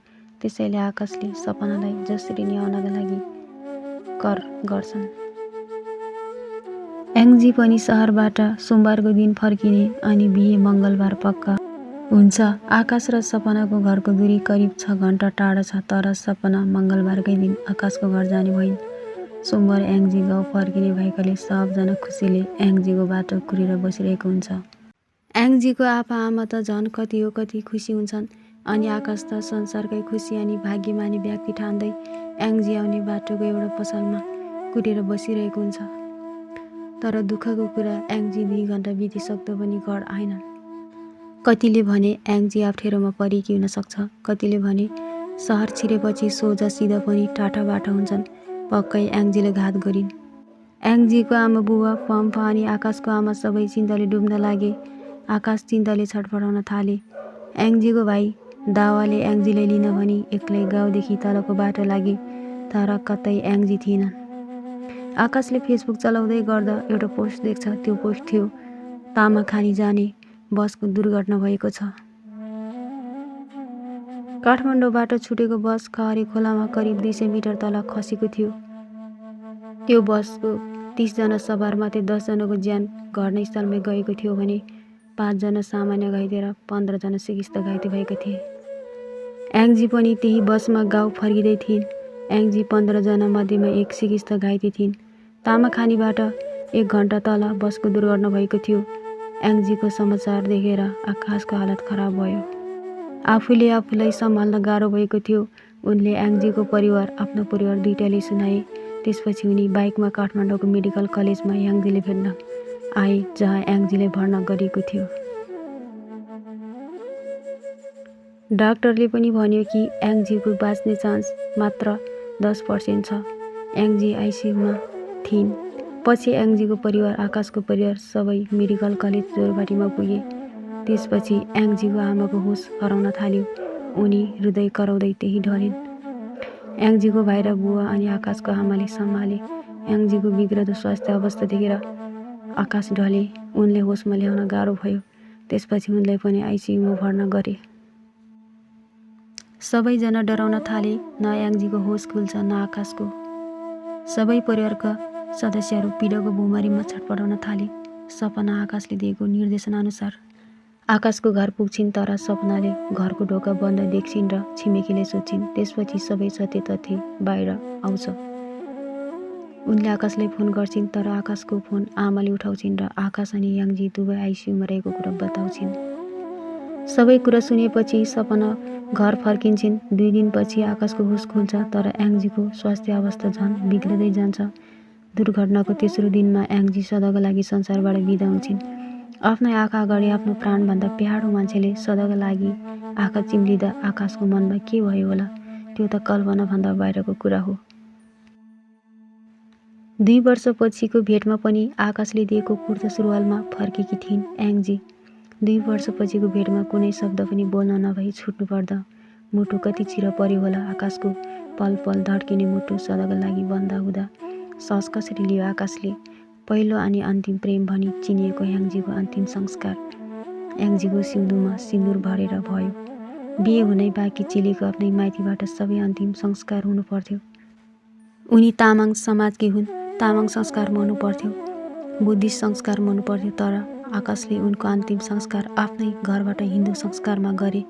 त्यसैले आकाशले सपनालाई जसरी नै आउनका लागि कर गर्छन्। याङजी पनि सहरबाट सोमबारको दिन फर्किने अनि बिहे मङ्गलबार पक्का हुन्छ। आकाश र सपनाको घरको दूरी करिब 6 घण्टा टाढा छ, तर सपना मङ्गलबारकै दिन आकाशको घर जाने भइन्। सोमबार याङजी गाउँ फर्किने भएकाले सबजना खुसीले याङजीको बाटो कुरेर बसिरहेको हुन्छ। याङजीको आप्पा आमा त झन् कति हो कति खुसी हुन्छन् अनि आकाश त संसारकै खुसी अनि भाग्यमानी व्यक्ति ठान्दै याङजी आउने बाटोको एउटा पसलमा कुरेर बसिरहेको हुन्छ। तर दुःखको कुरा याङजी 2 घण्टा बितिसक्दा पनि घर आएनन्। कतिले भने याङजी अप्ठ्यारोमा परेकी हुन सक्छ, कतिले भने सहर छिरेपछि सोझा सिधा पनि टाटा बाटा हुन्छन्। पक्कै याङजीले घात गरिन्। याङजीको आमा बुबा पम्फा अनि आकाशको आमा सबै चिन्ताले डुब्न लागे। आकाश चिन्ताले छटपटाउन थाले। याङजीको भाइ दावाले याङजीलाई लिन भनी एक्लै गाउँदेखि तलको बाटो लागे, तर कतै याङजी थिएनन्। आकाशले फेसबुक चलाउँदै गर्दा एउटा पोस्ट देख्छ। त्यो पोस्ट थियो, तामाखानी जाने बसको दुर्घटना भएको छ। काठमाडौँबाट छुटेको बस खहरे खोलामा करिब 200 मिटर तल खसेको थियो। त्यो बसको 30 जना सवार मध्ये 10 जनाको ज्यान घटनास्थलमै गएको थियो भने 5 जना सामान्य घाइते र 15 जना सिकिस्त घाइते भएका थिए। याङजी पनि त्यही बसमा गाउँ फर्किँदै थिइन्। याङजी 15 जना मध्येमा एक सिकिस्त घाइते थिइन्। तामाखानीबाट 1 घण्टा तल बसको दुर्घटना भएको थियो। याङजीको समाचार देखेर आकाशको हालत खराब भयो। आफूले आफूलाई सम्हाल्न गाह्रो भएको थियो। उनले याङजीको परिवार, आफ्नो परिवार दुईटाले सुनाए। त्यसपछि उनी बाइकमा काठमाडौँको मेडिकल कलेजमा याङजीले भेट्न आए, जहाँ याङजीलाई भर्ना गरिएको थियो। डाक्टरले पनि भन्यो कि याङजीको बाँच्ने चान्स मात्र 10% छ। याङजी आइसियुमा थिइन्। पछि याङजीको परिवार, आकाशको परिवार सबै मेडिकल कलेज जोरबाटीमा पुगे। त्यसपछि याङजीको आमाको होस हराउन थाल्यो। उनी हृदय कराउँदै त्यही ढलिन्। याङजीको भाइ र बुवा अनि आकाशको आमाले सम्हाले। याङजीको बिग्रदो स्वास्थ्य अवस्था देखेर आकाश ढले। उनले होसमा ल्याउन गाह्रो भयो। त्यसपछि उनलाई पनि आइसियुमा भर्ना गरे। सबैजना डराउन थाले। न याङजीको होस खुल्छ न आकाशको। सबै परिवारका सदस्यहरू पीडाको भुमरीमा छटपटाउन थाले। सपना आकाशले दिएको निर्देशनअनुसार आकाशको घर पुग्छिन्, तर सपनाले घरको ढोका बन्द देख्छिन् र छिमेकीले सोध्छिन्। त्यसपछि सबै सत्य तथ्य बाहिर आउँछ। उनले आकाशलाई फोन गर्छिन्, तर आकाशको फोन आमाले उठाउँछिन् र आकाश अनि याङजी दुवै आइसियुमा रहेको कुरा बताउँछिन्। सबै कुरा सुनेपछि सपना घर फर्किन्छन्। 2 दिनपछि आकाशको होस खुल्छ, तर याङजीको स्वास्थ्य अवस्था झन् बिग्रदै जान्छ। दुर्घटनाको तेस्रो दिनमा याङजी सदाका लागि संसारबाट बिदा हुन्छन्। आफ्नै आँखा अगाडि आफ्नो प्राणभन्दा प्यारो मान्छेले सदाका लागि आँखा चिम्लिँदा आकाशको मनमा के भयो होला? त्यो त कल्पनाभन्दा बाहिरको कुरा हो। 2 वर्षपछिको भेटमा पनि आकाशले दिएको कुर्ता सुरुवालमा फर्केकी थिइन् याङजी। 2 वर्षपछिको भेटमा कुनै शब्द पनि बोल्न नभई छुट्नु पर्दा मुटु कति चिर पर्यो होला आकाशको। पल पल धड्किने मुटु सदाका लागि बन्द हुँदा सस कसरी लियो आकाशले। पहिलो अनि अन्तिम प्रेम भनी चिनिएको याङजीको अन्तिम संस्कार याङजीको सिउँदोमा सिन्दुर भरेर भयो। बिहे हुनै बाँकी चिलेको आफ्नै माइतीबाट सबै अन्तिम संस्कार हुनु पर्थ्यो। उनी तामाङ समाजकी हुन्, तामाङ संस्कारमा हुनु पर्थ्यो, बुद्धिस्ट संस्कारमा हुनु पर्थ्यो। तर आकाशले उनको अन्तिम संस्कार आफ्नै घरबाट हिन्दू संस्कारमा गरे।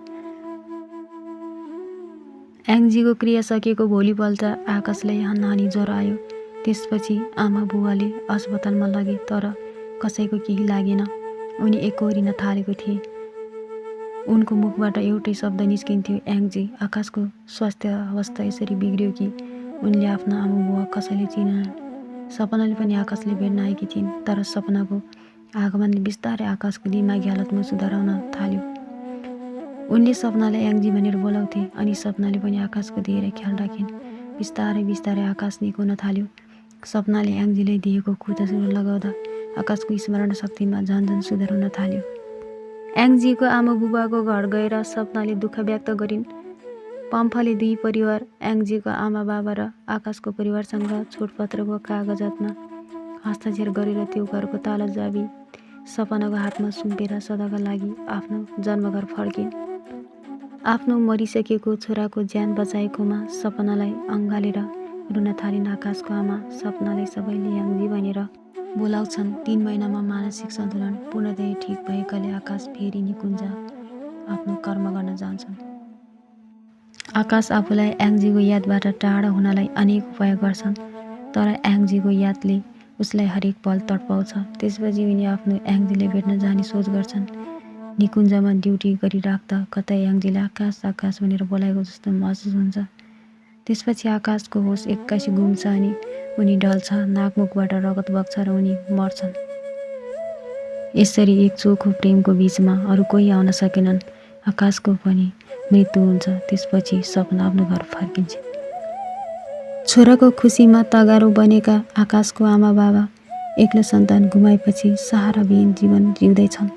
याङजीको क्रिया सकिएको भोलिपल्ट आकाशलाई हन्हानी ज्वरो आयो। त्यसपछि आमा बुवाले अस्पतालमा लगे तर कसैको केही लागेन। उनी एकोहोरिन थालेको थिए। उनको मुखबाट एउटै शब्द निस्किन्थ्यो, याङजी। आकाशको स्वास्थ्य अवस्था यसरी बिग्रियो कि उनले आफ्ना आमा बुवा कसैले चिनेनन्। सपनाले पनि आकाशले भेट्न आएकी थिइन् तर सपनाको आगमनले बिस्तारै आकाशको दिमागी हालतमा सुधार आउन थाल्यो। उनले सपनालाई याङजी भनेर बोलाउँथे अनि सपनाले पनि आकाशको धेरै ख्याल राखिन्। बिस्तारै बिस्तारै आकाश निको हुन थाल्यो। सपनाले याङजीले दिएको कुर्ता सुरुवाल लगाउँदा आकाशको स्मरण शक्तिमा झन्झन सुधार हुन थाल्यो। याङजीको आमा बुबाको घर गएर सपनाले दुःख व्यक्त गरिन्। पम्फाले 2 परिवार याङजीको आमा बाबा र आकाशको परिवारसँग छोडपत्रको कागजातमा हस्ताक्षर गरेर त्यो घरको ताला चाबी सपनाको हातमा सुम्पेर सदाका लागि आफ्नो जन्मघर फर्किन्। आफ्नो मरिसकेको छोराको ज्यान बचाएकोमा सपनालाई अँगालेर रुन थालिन्। आकाशको आमा सपनालाई सबैले याङजी भनेर बोलाउँछन्। 3 महिनामा मानसिक सन्तुलन पूर्णतया ठिक भएकाले आकाश फेरि निकुञ्ज आफ्नो कर्म गर्न जान्छन्। आकाश आफूलाई याङजीको यादबाट टाढा हुनलाई अनेक उपाय गर्छन् तर याङजीको यादले उसलाई हरेक पल तडपाउँछ। त्यसपछि उनी आफ्नो याङजीले भेट्न जाने सोच गर्छन्। निकुञ्जमा ड्युटी गरिराख्दा कतै याङजीले आकाश आकाश भनेर बोलाएको जस्तो महसुस हुन्छ। त्यसपछि आकाशको होस एक्कासी गुम्छ अनि उनी ढल्छ, नाकमुखबाट रगत बग्छ र उनी मर्छन्। यसरी एक चोखो प्रेमको बीचमा अरू कोही आउन सकेनन्। आकाशको पनि मृत्यु हुन्छ। त्यसपछि सपना आफ्नो घर फर्किन्छ। छोराको खुसीमा तगारो बनेका आकाशको आमा बाबा एक्लो सन्तान गुमाएपछि सहाराविहीन जीवन जिउँदैछन्।